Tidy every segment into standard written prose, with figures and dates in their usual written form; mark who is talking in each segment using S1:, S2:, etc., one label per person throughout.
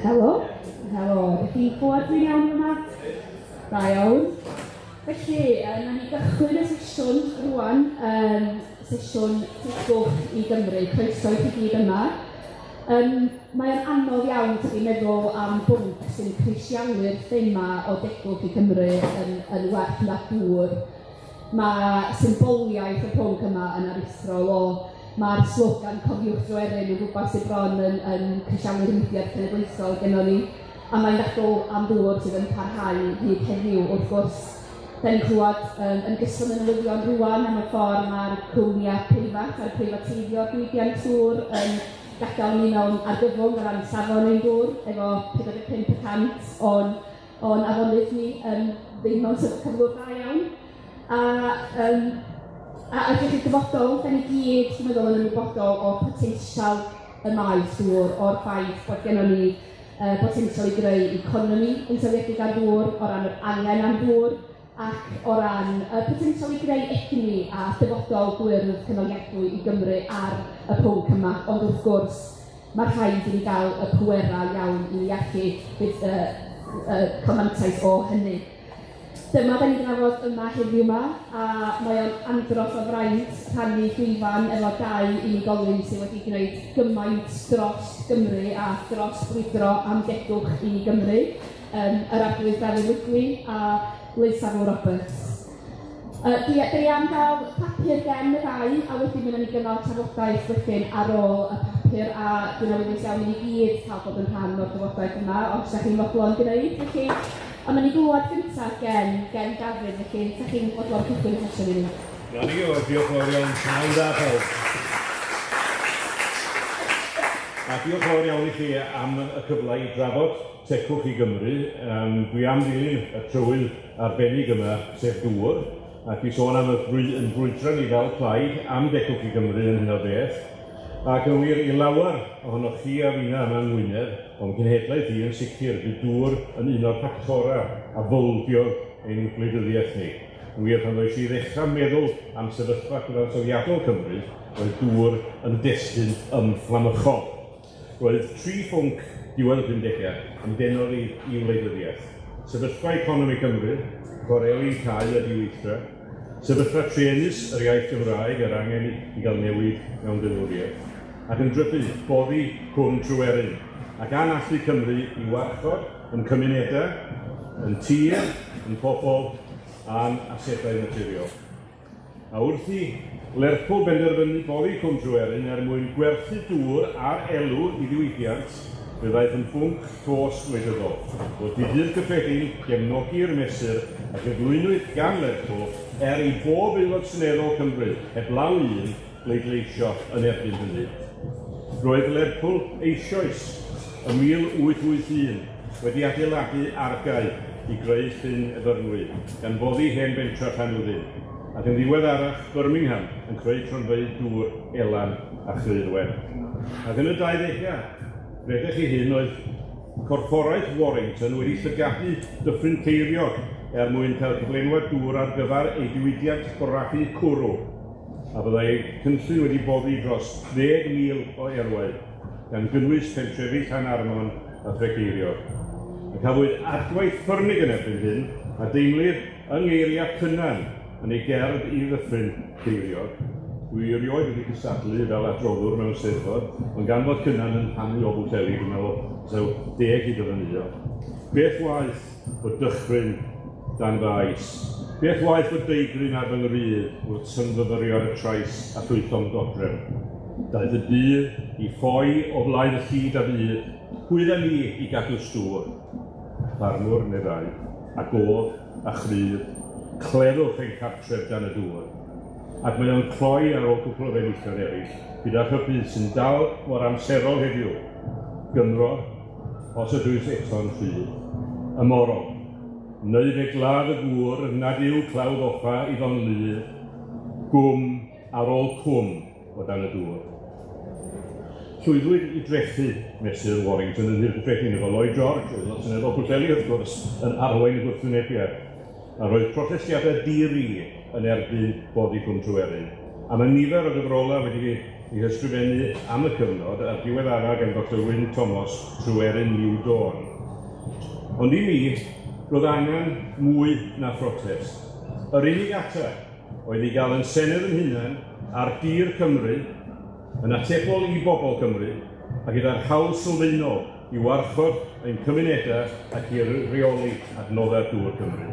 S1: Helo, helo, ydych chi'n clywed fi'n iawn yma? Da iawn. Felly, nawn ni gychwyn y sesiwn rŵan, sesiwn Tegwch i Gymru. Croeso i chi gyd yma. Mae o'n anodd iawn tydi meddwl am bwnc sy'n crisialu'r thema o degwch i Cymru yn well na dŵr. Ma' symboliaeth y pwnc yma yn aruthrol o ma'r slogan Cofiwch Dryweryn yn rwbath sydd bron yn crisialu'r mudiad cenedlaethol gennon ni, a mae'n ddadl am ddŵr sydd yn parhau hyd heddiw wrth gwrs. Da ni'n clywed yn gyson y newyddion rŵan am y ffordd mae'r cwmnïau preifat a'r preifateiddio diwydiant dŵr yn gadael ni mewn argyfwng o ran safon ein dŵr, efo 45 y cant o'n afonydd ni yn ddim mewn cyflwr da iawn. A a edrych i'r dyfodol, da ni gyd, dwi'n meddwl, yn ymwybodol o potensial y maes dŵr, o'r ffaith bod gennon ni potensial i greu economi yn seiliedig ar ddŵr, o ran yr angen am ddŵr, ac o ran y potensial i greu egni a dyfodol gwyrdd cynaliadwy i Gymru ar y pwnc yma. Ond wrth gwrs, mae rhaid i ni gael y pwerau iawn i ni allu cael mantais o hynny. Dyma da ni'n drafod yma heddiw 'ma, a mae o'n andros o fraint rhannu llwyfan efo dau unigolyn sydd wedi gwneud gymaint dros Gymru a dros brwydro am degwch i Gymru, yr Arglwydd Dafydd Wigley a Liz Saville Roberts. Da ni am gael papur gen y ddau, a wedyn mi wnawn ni gynnal trafodaeth wedyn ar ôl y papur, a dwi'n awyddus iawn i ni gyd cael bod yn rhan o'r drafodaeth yma, os da chi'n fodlon gwneud. Felly, ond nawn ni glywed gyntaf gen Dafydd, felly da chi'n fodlon cychwyn y sesiwn i ni?
S2: Na ni, o, diolch yn fawr iawn. Pnawn da pawb. A diolch yn fawr iawn i chi am y cyfle i drafod Tegwch i Gymru. Dwi am ddilyn y trywydd arbennig yma, sef dŵr, ac i sôn am y yn brwydro ni fel plaid am Degwch i Gymru yn hyn o beth. Ac yn wir, i lawer ohonoch chi a finna yma yng Ngwynedd, o'm cenhedlaeth i yn sicr, bydd dŵr yn un o'r ffactorau a fowldiodd ein gwleidyddiaeth ni. Yn wir, pan ddois i ddechrau meddwl am sefyllfa cyfansoddiadol Cymru, roedd dŵr yn destun ymfflamychol. Roedd tri phwnc diwedd y pumdegau yn denodd i i wleidyddiaeth, sefyllfa economi Cymru, chwareli'n cau a diweithdra, sefyllfa truenus yr iaith Gymraeg a'r angen i gael newid mewn deddfwriaeth, ac yn drydydd, boddi Cwm Tryweryn, ac anallu Cymru i warchod yn cymunedau, yn tir, yn pobl a'n asedau naturiol. A wrth i Lerpwl benderfynu boddi Cwm Tryweryn er mwyn gwerthu dŵr ar elw i ddiwydiant, fe ddaeth yn bwnc tos gwleidyddol, wrth i Dŷ'r Cyffredin gefnogi'r mesur a gyflwynwyd gan Lerpwl er i bob Aelod Seneddol Cymru, heblaw un, bleidleisio yn erbyn hynny. Roedd Lerpwl eisoes, ym 1881, wedi adeiladu argae i greu Llyn Efyrnwy, gan foddi hen bentref Llanwddyn, ac yn ddiweddarach Birmingham yn creu cronfeydd dŵr Elan a Chrudd-wen. Ac yn y dauddegau, credech chi hyn, oedd Corfforaeth Warrington wedi llygadu Dyffryn Ceiriog er mwyn cael cyflenwad dŵr ar gyfer ei diwydiant bragu cwrw, a byddai eu cynllun wedi boddi dros 10,000 o erwau, gan gynnwys pentrefi Llanarmon a Thregeiriog. A cafwyd adwaith ffyrnig yn erbyn hyn, a deimlir yng ngeiriau Cynan yn ei gerdd i Ddyffryn Ceiriog. Dwi erioed wedi cystadlu fel adroddwr mewn Steddfod, ond gan fod Cynan yn hanu o Bwllheli, dwi'n meddwl taw deg i dyfynnu o. Beth waeth fod dychryn dan fy ais? Beth waeth fod deigryn ar fy ngrudd wrth synfyfyrio ar y trais a llwytho'm dodrefn? Daeth y dydd i ffoi o flaen y llid a fydd, pwy dda ni i gadw stŵr? Ffarmwr, meddai, a gof a chryf, clerwch ein cartref dan y dŵr. Ac mae o'n cloi ar ôl cwpl o benillion eraill, gyda rhybudd sy'n dal mor amserol heddiw. Gymro, os ydw i eto'n rhydd, ymorol, neu fe gladd y gŵr nad yw clawdd offa iddo'n ludd, gwm ar ôl cwm o dan y dŵr. Llwyddwyd i drechu mesur Warrington yn Nhŷ'r Cyffredin efo Lloyd George, Aelod Seneddol Pwllheli wrth gwrs, yn arwain y gwrthwynebiad, a roedd protestiadau di-ri yn erbyn boddi Cwm Tryweryn, a mae nifer o gyfrolau wedi ei hysgrifennu am y cyfnod a'r diweddara gan Dr Wyn Thomas, Tryweryn New Dawn. Ond i mi, roedd angen mwy na phrotest. Yr unig ateb oedd i gael yn Senedd yn hunan ar dir Cymru, yn atebol i bobl Cymru, a gyda'r hawl sylfaenol i warchod ein cymunedau ac i reoli adnoddau dŵr Cymru.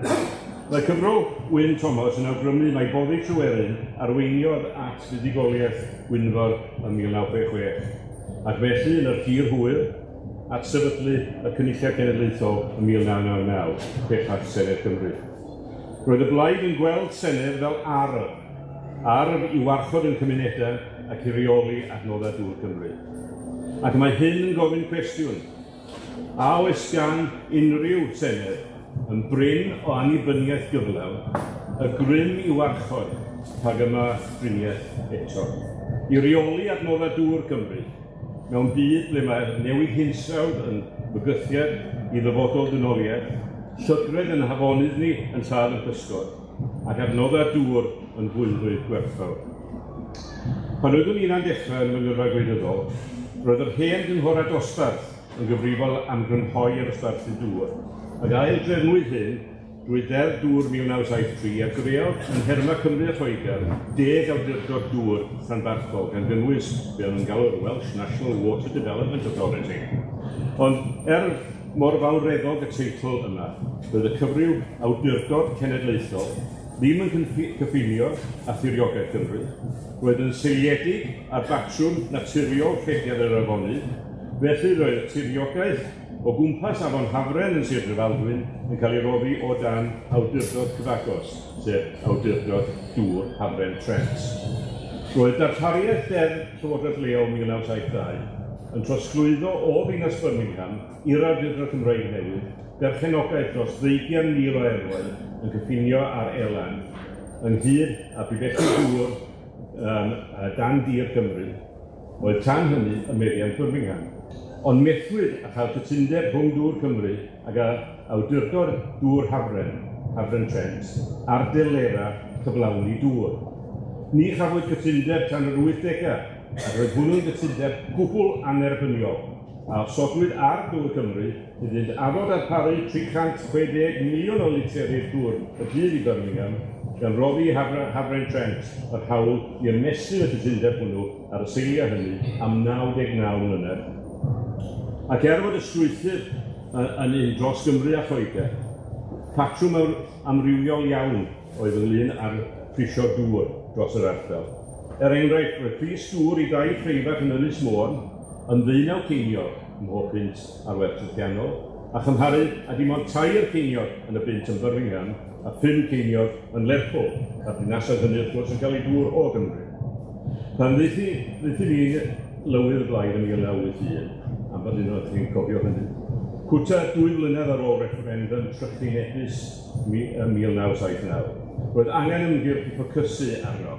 S2: Mae cyfrol Wyn Thomas yn awgrymu mai boddi Tryweryn arweiniodd at fuddugoliaeth Gwynfor ym 1966, ac felly yn yr hir hwyr at sefydlu y Cynulliad Cenedlaethol ym 1999, bellach Senedd Cymru. Roedd y blaid yn gweld Senedd fel arf, arf i warchod ein cymunedau ac i reoli adnoddau dŵr Cymru. Ac mae hyn yn gofyn cwestiwn. A oes gan unrhyw Senedd yn brin o annibyniaeth gyflawn y grym i warchod rhag yma driniaeth eto? I reoli adnoddau dŵr Cymru mewn byd ble mae newid hinsawdd yn bygythiad i ddyfodol dynoliaeth, llygredd yn hafonydd ni yn lladd y pysgod, ac adnoddau dŵr yn fwyfwy gwerthfawr. Pan oeddwn i'n dechrau yn fy ngyrfa gwleidyddol, roedd yr hen gynghorau dosbarth yn gyfrifol am grynhoi a dosbarthu dŵr, ac ail drefnwyd hyn drwy Ddeddf Dŵr 1973 a greodd yn nhermau Cymru a Lloegr 10 awdurdod dŵr rhanbarthol, gan gynnwys be o'n nhw'n galw'r Welsh National Water Development Authority. Ond er mor fawreddog y teitl yma, roedd y cyfryw awdurdod cenedlaethol ddim yn cyffinio â thiriogaeth Cymru, roedd yn seiliedig ar batrwm naturiol rhediad yr afonydd, felly roedd y tiriogaeth o gwmpas afon Hafren yn Sir Drefaldwyn yn cael ei roddi o dan awdurdod cyfagos, sef awdurdod dŵr Hafren Trent. Roedd darpariaeth Deddf Llywodraeth Leol 1972 yn trosglwyddo o ddinas Birmingham i'r awdurdod Cymreig newydd berchenogaeth dros 20,000 o erwau yn cyffinio ar Elan, ynghyd â bibelli dŵr dan dir Cymru, oedd tan hynny ym meddiant Birmingham. Ond methwyd a chael cytundeb rhwng Dŵr Cymru ac awdurdod Dŵr Hafren, Hafren Trent, ar delerau cyflawni dŵr. Ni chafwyd cytundeb tan yr 80au, ac roedd hwnnw'n gytundeb gwbl annerbyniol, a osodwyd ar Dŵr Cymru iddynt addo darparu 360 miliwn o literi'r dŵr y dydd i Birmingham, gan roddi i Hafren Trent yr hawl i ymestyn y cytundeb hwnnw ar y seiliau hynny am 99 mlynedd. Ac er fod y strwythur yn un dros Gymru a Lloegr, patrwm amrywiol iawn oedd ynglyn â'r prisio dŵr dros yr ardal. Er enghraifft, roedd pris dŵr i dai preifat yn Ynys Môn yn 19 ceiniog ym mhob punt ar werth trethiannol, a chymharu â dim ond 3 ceiniog yn y bunt yn Birmingham a 5 ceiniog yn Lerpwl, a'r dinasoedd hynny wrth gwrs yn cael eu dŵr o Gymru. Pan ddaethon ni lywydd y blaid yn 1981, am bod un o'r chi'n cofio hynny, cwta 2 mlynedd ar ôl referendum trychinebus ym 1979, roedd angen ymgyrch i ffocysu arno,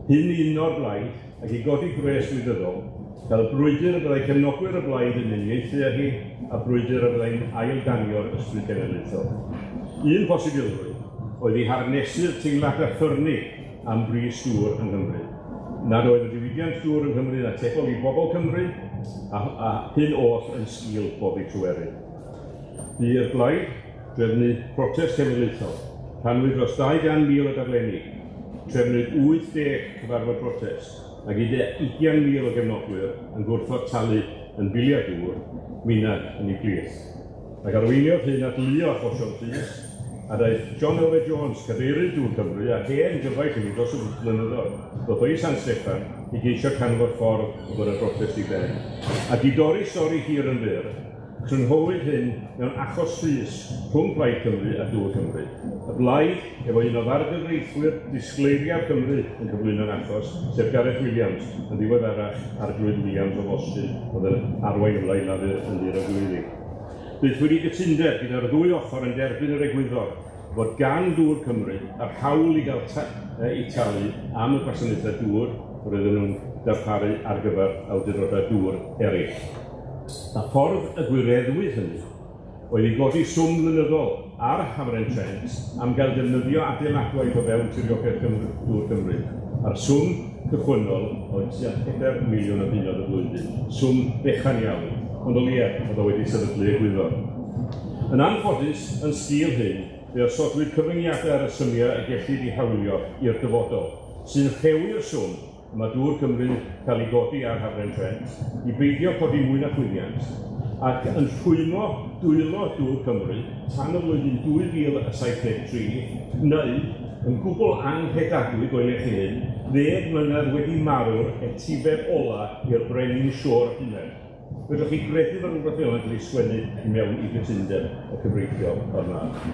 S2: hyn i uno'r blaid ac i godi gwres gwleidyddol, fel brwydr y byddai cefnogwyr y blaid yn uniaethu â hi a brwydr y byddai'n aildanio'r ysbryd genedlaethol. Un posibilrwydd oedd i harnesu'r teimladau ffyrnig am bris dŵr yng Nghymru. Nad oedd y diwydiant dŵr yng Nghymru yn atebol i bobl Cymru, a hyn oll yn sgil boddi Tryweryn. Bu i'r blaid drefnu protest cenedlaethol, rhannwyd dros 200,000 o daflenni, trefnwyd 80 cyfarfod protest, ac 20,000 o gefnogwyr yn gwrthod talu yn biliau dŵr, minna yn ei plith. Ac arweiniodd hyn at lu o achosion llys, a daeth John Elfed Jones, cadeirydd Dŵr Cymru, a hen gyfaill i mi dros y blynyddoedd, ddoth o i San Steffan i geisio canfod ffordd o ddod â'r brotest i ben. Ac i dorri stori hir yn fyr, crynhowyd hyn mewn achos llys rhwng Plaid Cymru a Dŵr Cymru. Y blaid, efo un o fargyfreithwyr disgleiriaf Cymru yn cyflwyno'r achos, sef Gareth Williams, yn ddiweddarach Arglwydd Williams o Fostyn, oedd yn arwain y Blaid Lafur yn Nhŷ'r Arglwyddi. Daethpwyd i gytundeb gyda'r ddwy ochr yn derbyn yr egwyddor fod gan Dŵr Cymru yr hawl i gael i talu am y gwasanaethau dŵr roedden nhw'n darparu ar gyfer awdurdodau dŵr eraill. A ffordd y gwireddwyd hynny oedd i godi swm flynyddol ar Hafren Trent am gael defnyddio adeiladwaith o fewn tiriogaeth Dŵr Cymru, a'r swm cychwynnol o tua 4 miliwn o bunnoedd y flwyddyn, swm fechan iawn, ond o leia oedd o wedi sefydlu egwyddor. Yn anffodus, yn sgil hyn, fe osodwyd cyfyngiadau ar y symiau y gellid eu hawlio i'r dyfodol, sy'n rhewi'r swm y mae Dŵr Cymru'n cael ei godi ar Hafren Trent, i beidio codi mwy na chwyddiant, ac yn rhwymo dwylo Dŵr Cymru tan y flwyddyn 2073, neu, yn gwbl anghredadwy, goelech chi hyn, 10 mlynedd wedi marw'r etifedd ola i'r brenin Siôr Hunan. Fedrwch chi gredu fod rhywbeth fel yna'n cael ei sgwennu i mewn i gytundeb y cyfreithiol o'r math?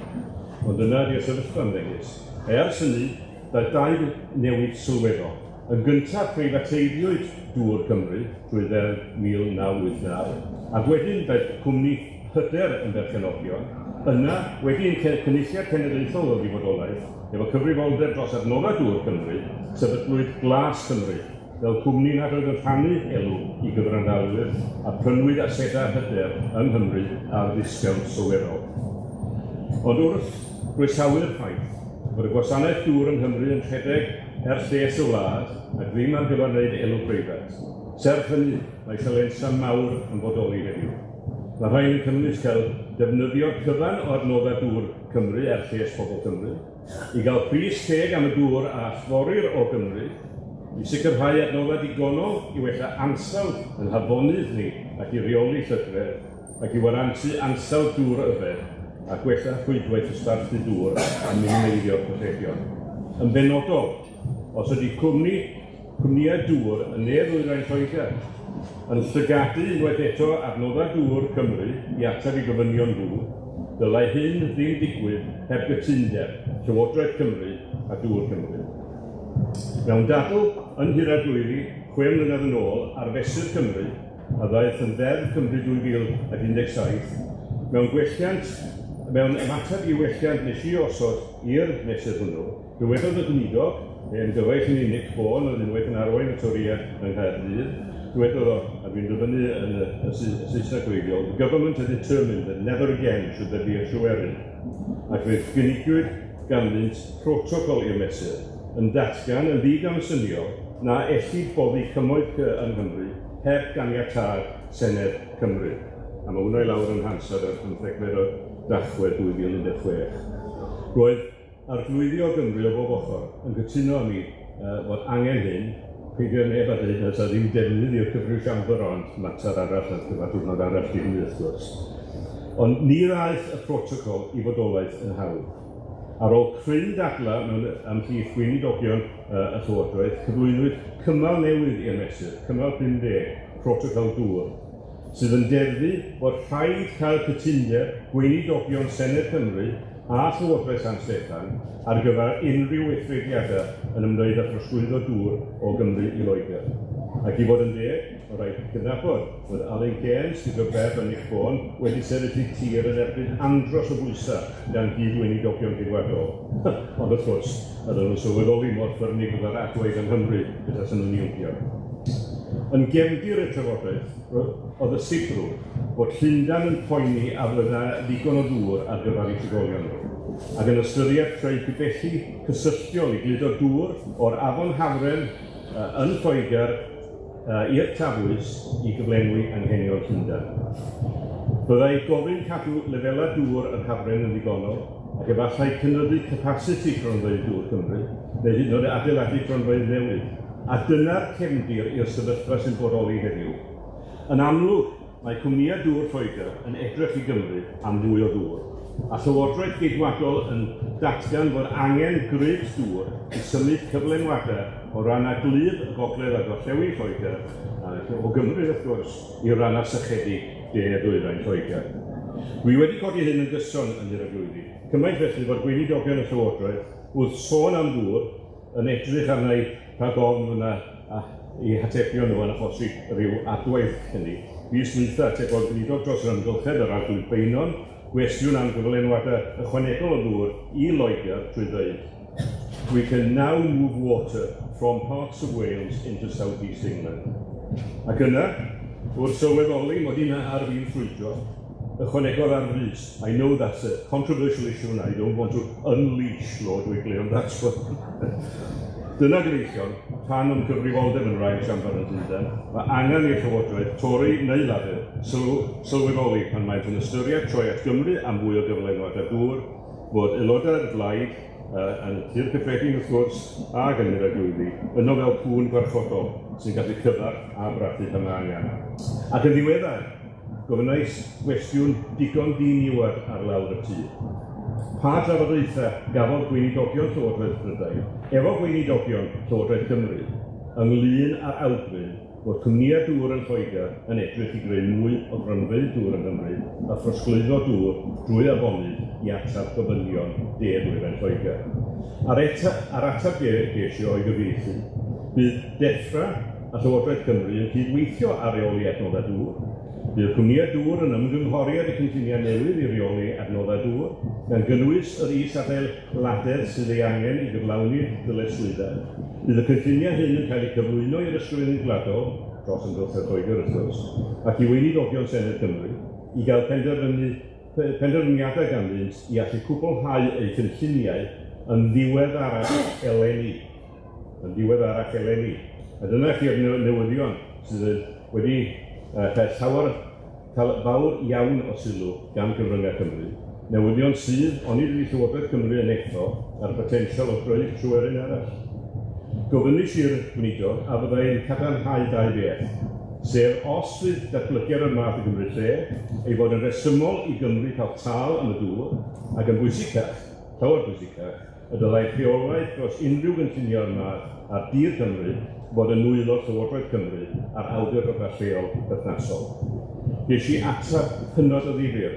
S2: Ond dyna ydi'r sefyllfa, ymddengys. Ers hynny, daeth dau newid sylweddol. Yn gyntaf, preifateiddiwyd Dŵr Cymru drwy Ddeddf 1989, ac wedyn daeth cwmni Hyder yn berchenogion. Yna, wedi i'n Cynulliad Cenedlaethol ddod i fodolaeth, efo cyfrifoldeb dros adnoddau Dŵr Cymru, sefydlwyd Glas Cymru fel cwmni nad oedd yn rhannu elw i gyfranddalwyr, a prynwyd asedau Hyder yng Nghymru ar ddisgownt sylweddol. Ond wrth groesawu'r ffaith fod y gwasanaeth dŵr yng Nghymru yn rhedeg er lles y wlad ac ddim ar gyfer wneud elw preifat, serch hynny, mae sialensau mawr yn bodoli heddiw. Mae rhain yn cynnwys cael defnyddio cyfan o adnoddau dŵr Cymru er lles pobl Cymru, i gael pris teg am y dŵr a allforir o Gymru, i sicrhau adnoddau digonol i wella ansawdd yn hafonydd ni ac i reoli llygredd, ac i warantu ansawdd dŵr yfed a gwella rhwydwaith dosbarthu dŵr a minimeiddio colledion. Yn benodol, os ydy cwmni cwmnïau dŵr yn ne-ddwyrain Lloegr yn llygadu unwaith eto adnoddau dŵr Cymru i ateb i gofynion nhw, dylai hyn ddim digwydd heb gytundeb Llywodraeth Cymru a Dŵr Cymru. Mewn dadl yn Nhŷ'r Arglwyddi 6 mlynedd yn ôl ar Fesur Cymru, a ddaeth yn Ddeddf Cymru 2017, mewn gwelliant, mewn ymateb i welliant nes i osod i'r mesur hwnnw, dywedodd y Gweinidog, hen gyfaill i ni, Nick Bourne, oedd unwaith yn arwain y Torïaid yng Nghaerdydd, dywedodd o, a dwi'n dyfynnu yn y, y, y Saesneg gwreiddiol, "The government had determined that never again should there be a Tryweryn." Ac fe gynigiwyd ganddynt protocol i'r mesur, yn datgan yn ddigamsyniol na ellid boddi cymoedd yng Nghymru heb ganiatâd Senedd Cymru. A mae hwnna i lawr yn Hansard ar 15 o Dachwedd 2016. Roedd arglwyddi o Gymru o bob ochr yn cytuno â mi fod angen hyn, peidio neb â dweud na 'sa ddim defnydd i'r cyfryw siambr, ond mater arall ar gyfer diwrnod arall 'di hynny wrth gwrs. Ond ni ddaeth y protocol i fodolaeth yn hawdd. Ar ôl cryn dadlau mewn ymhlith gweinidogion y Llywodraeth, cyflwynwyd cymal newydd i'r mesur, cymal 50, Protocol Dŵr, sydd yn deddfu bod rhaid cael cytundeb gweinidogion Senedd Cymru a Llywodraeth San Steffan ar gyfer unrhyw weithrediadau yn ymwneud â throsglwyddo dŵr o Gymru i Loegr. Ac i fod yn deg, mae rhaid cydnabod fod Alun Cairns, Guto Bebb a Nick Bourne wedi sefyll eu tir yn erbyn andros o bwysau gan gyd-weinidogion Ceidwadol. Ond wrth gwrs, oedden nhw'n sylweddoli mor ffyrnig fydda'r adwaith yng Nghymru petasen nhw'n ildio. Yn gefndir y trafodaeth, oedd y sicrwydd bod Llundain yn poeni a fydda ddigon o ddŵr ar gyfer eu trigolion nhw, ac yn ystyried creu pibelli cysylltiol i gludo dŵr o'r afon Hafren yn Lloegr i'r Tafwys i gyflenwi anghenion Llundain. Byddai gofyn cadw lefelau dŵr yr Hafren yn ddigonol, ac efallai cynyddu capasiti cronfeydd Dŵr Cymru, neu hyd yn oed adeiladu cronfeydd newydd. A dyna'r cefndir i'r sefyllfa sy'n bodoli heddiw. Yn amlwg, mae cwmnïau dŵr Lloegr yn edrych i Gymru am fwy o ddŵr, a Llywodraeth Geidwadol yn datgan fod angen grid dŵr i symud cyflenwadau o rannau gwlyb y gogledd a gorllewin Lloegr, ac o Gymru wrth gwrs, i rannau sychedig de ddwyrain Lloegr. Dwi wedi codi hyn yn gyson yn Nhŷ'r Arglwyddi, cymaint felly fod gweinidogion y Llywodraeth wrth sôn am ddŵr yn edrych arna i rhag ofn fy' 'na eu hatebion nhw yn achosi rhyw adwaith hynny. Fis dwytha, atebodd Gweinidog dros yr Amgylchedd, yr Arglwydd Beynon, gwestiwn am gyflenwadau ychwanegol o ddŵr i Loegr trwy ddweud, "We can now move water from parts of Wales into South East England." Ac yna, wrth sylweddoli mod i'n ar fin ffrwydro, ychwanegodd ar frys, "I know that's a controversial issue and I don't want to unleash Lord Wigley on that one." Dyna gyfeillion, rhan o'n cyfrifoldeb yn yr ail siambar yn Llundain, mae angen i'r Llywodraeth, Tory neu Lafur, sylweddoli pan maent yn ystyried troi at Gymru am fwy o gyflenwad a dŵr, fod aelodau'r blaid yn Nhŷ'r Cyffredin wrth gwrs, ac yn yr Arglwyddi, yno fel cŵn gwarchodol sy'n gallu cyfarch a brathu pan mae angen. Ac yn ddiweddar, gofynnais gwestiwn digon diniwad ar lawr y tŷ. Pa drafodaethau gafodd gweinidogion Llywodraeth Prydain efo gweinidogion Llywodraeth Cymru ynglyn â'r awgrym bod cwmnïau dŵr yn Lloegr yn edrych i greu mwy o gronfeydd dŵr yng Nghymru a throsglwyddo dŵr drwy afonydd i atab gofynion De Ddwyrain Lloegr. A'r ateb ges i o'i gyfieithu, bydd DEFRA a Llywodraeth Cymru yn cydweithio ar reoli adnoddau dŵr. Bydd cwmnïau dŵr yn ymgynghori ar y cynlluniau newydd i reoli adnoddau dŵr, gan gynnwys yr is-adeiladedd sydd ei angen i gyflawni'r dyletswyddau. Bydd y cynlluniau hyn yn cael eu cyflwyno i'r Ysgrifennydd Gwladol, dros amgylchedd Lloegr wrth gwrs, ac i weinidogion Senedd Cymru, i gael penderfyniadau ganddynt i allu cwblhau eu cynlluniau yn ddiweddarach eleni. Yn ddiweddarach eleni. A dyna chi'r newyddion sydd wedi cael llawer fawr iawn o sylw gan Gyfryngau Cymru. Newyddion sydd, onid ydy Llywodraeth Cymru yn effro ar y potensial o greu Tryweryn arall. Gofynnais i'r gweinidog a fyddai'n cadarnhau dau beth, sef os fydd datblygiad o'r math yn gymryd lle, ei fod yn rhesymol i Gymru cael tâl am y dŵr, ac yn bwysicach, llawer bwysicach, y dylai rheolaeth dros unrhyw gynllunio o'r math ar dir Cymru fod yn nwylo Llywodraeth Cymru a'r awdurdodau lleol perthnasol. Ges i ateb hynod o ddifyr.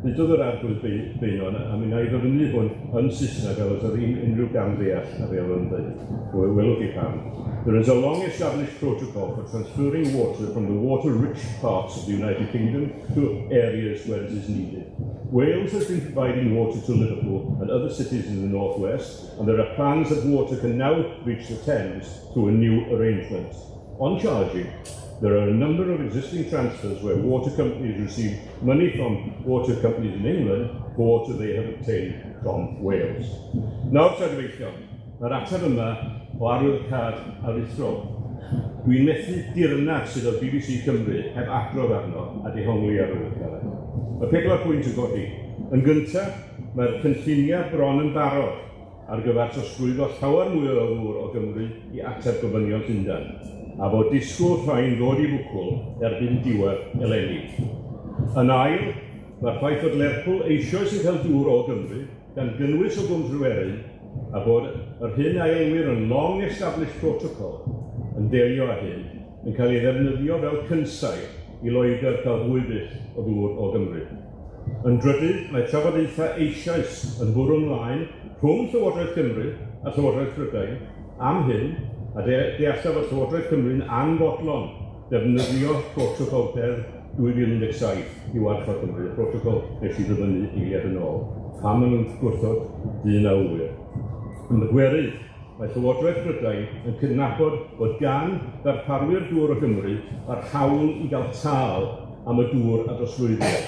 S2: Ddudodd yr arglwydd Beynon, a mi wna i ddyfynnu hwn yn Saesneg fel os oedd unrhyw gam ddeall a be oedd o'n dweud. Welwch chi pam. There is a long-established protocol for transferring water from the water-rich parts of the United Kingdom to areas where it is needed. Wales has been providing water to Liverpool and other cities in the northwest, and there are plans that water can now reach the Thames through a new arrangement. On charging, there are a number of existing transfers where water companies receive money from water companies in England for water they have obtained from Wales. Nawr, te gyfeillion, mae'r ateb yma o arwyddocâd aruthrol. Dwi'n methu dirnad sydd o'r BBC Cymru heb adrodd arno a dehongli arwyddocâd. Mae pedwar pwynt yn codi. Yn gyntaf, mae'r cynlluniau bron yn barod ar gyfer trosglwyddo llawer mwy o ddŵr o Gymru i ateb gofynion Llundain, a bod disgwyl rhain ddod i fwcwl erbyn diwedd eleni. Yn ail, mae'r ffaith fod Lerpwl eisoes yn cael dŵr o Gymru, gan gynnwys o Gwm Tryweryn, a bod yr hyn a elwir yn long-established protocol yn delio â hyn, yn cael ei ddefnyddio fel cynsail i Loegr cael fwy byth o ddŵr o Gymru. Yn drydydd, mae trafodaethau eisoes yn bwrw ymlaen rhwng Llywodraeth Cymru a Llywodraeth Prydain am hyn, a deallaf fod Llywodraeth Cymru'n anfodlon defnyddio protocol Deddf 2017 i warchod Cymru, y protocol nes i ddyfynnu eiliad yn ôl. Pam maen nhw'n gwrthod dyn a ŵyr? Yn bedwerydd, mae Llywodraeth Prydain yn cydnabod bod gan ddarparwyr dŵr o Gymru yr hawl i gael tâl am y dŵr a drosglwyddir,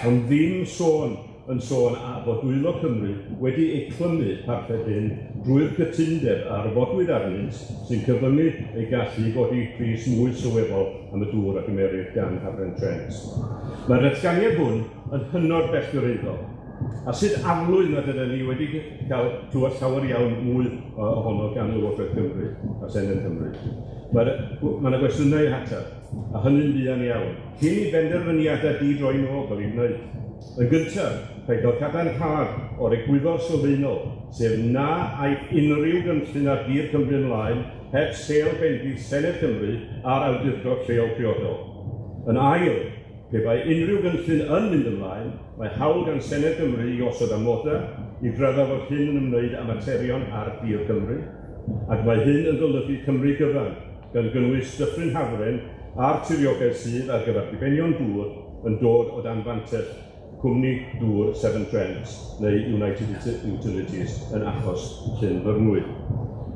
S2: ond ddim sôn yn sôn a bod dwylo Cymru wedi eu clymu parthed hyn drwy'r cytundeb a arfodwyd arnynt sy'n cyfyngu eu gallu i godi pris mwy sylweddol am y dŵr a gymerir gan Hafren Trent. Mae'r datganiad hwn yn hynod bellgyrhaeddol, a sut aflwydd nad ydyn ni wedi cael clywed llawer iawn mwy ohono gan Lywodraeth Cymru a Senedd Cymru. Mae yna gwestiynau i'w hateb, a hynny'n fuan iawn, cyn i benderfyniadau di-droi nôl gael eu gwneud. Yn gyntaf, rhaid cael cadarnhad o'r egwyddor sylfaenol, sef na aiff unrhyw gynllun ar dir Cymru ymlaen heb sêl bendith Senedd Cymru a'r awdurdod lleol priodol. Yn ail, pe bai unrhyw gynllun yn mynd ymlaen, mae hawl gan Senedd Cymru i osod amodau i graddau fod hyn yn ymwneud â materion ar dir Cymru, ac mae hyn yn golygu Cymru gyfan, gan gynnwys Dyffryn Hafren a'r tiriogaeth sydd ar gyfer dibenion dŵr yn dod o dan fantell cwmni dŵr Severn Trent neu United Utilities yn achos Llyn Fyrnwy.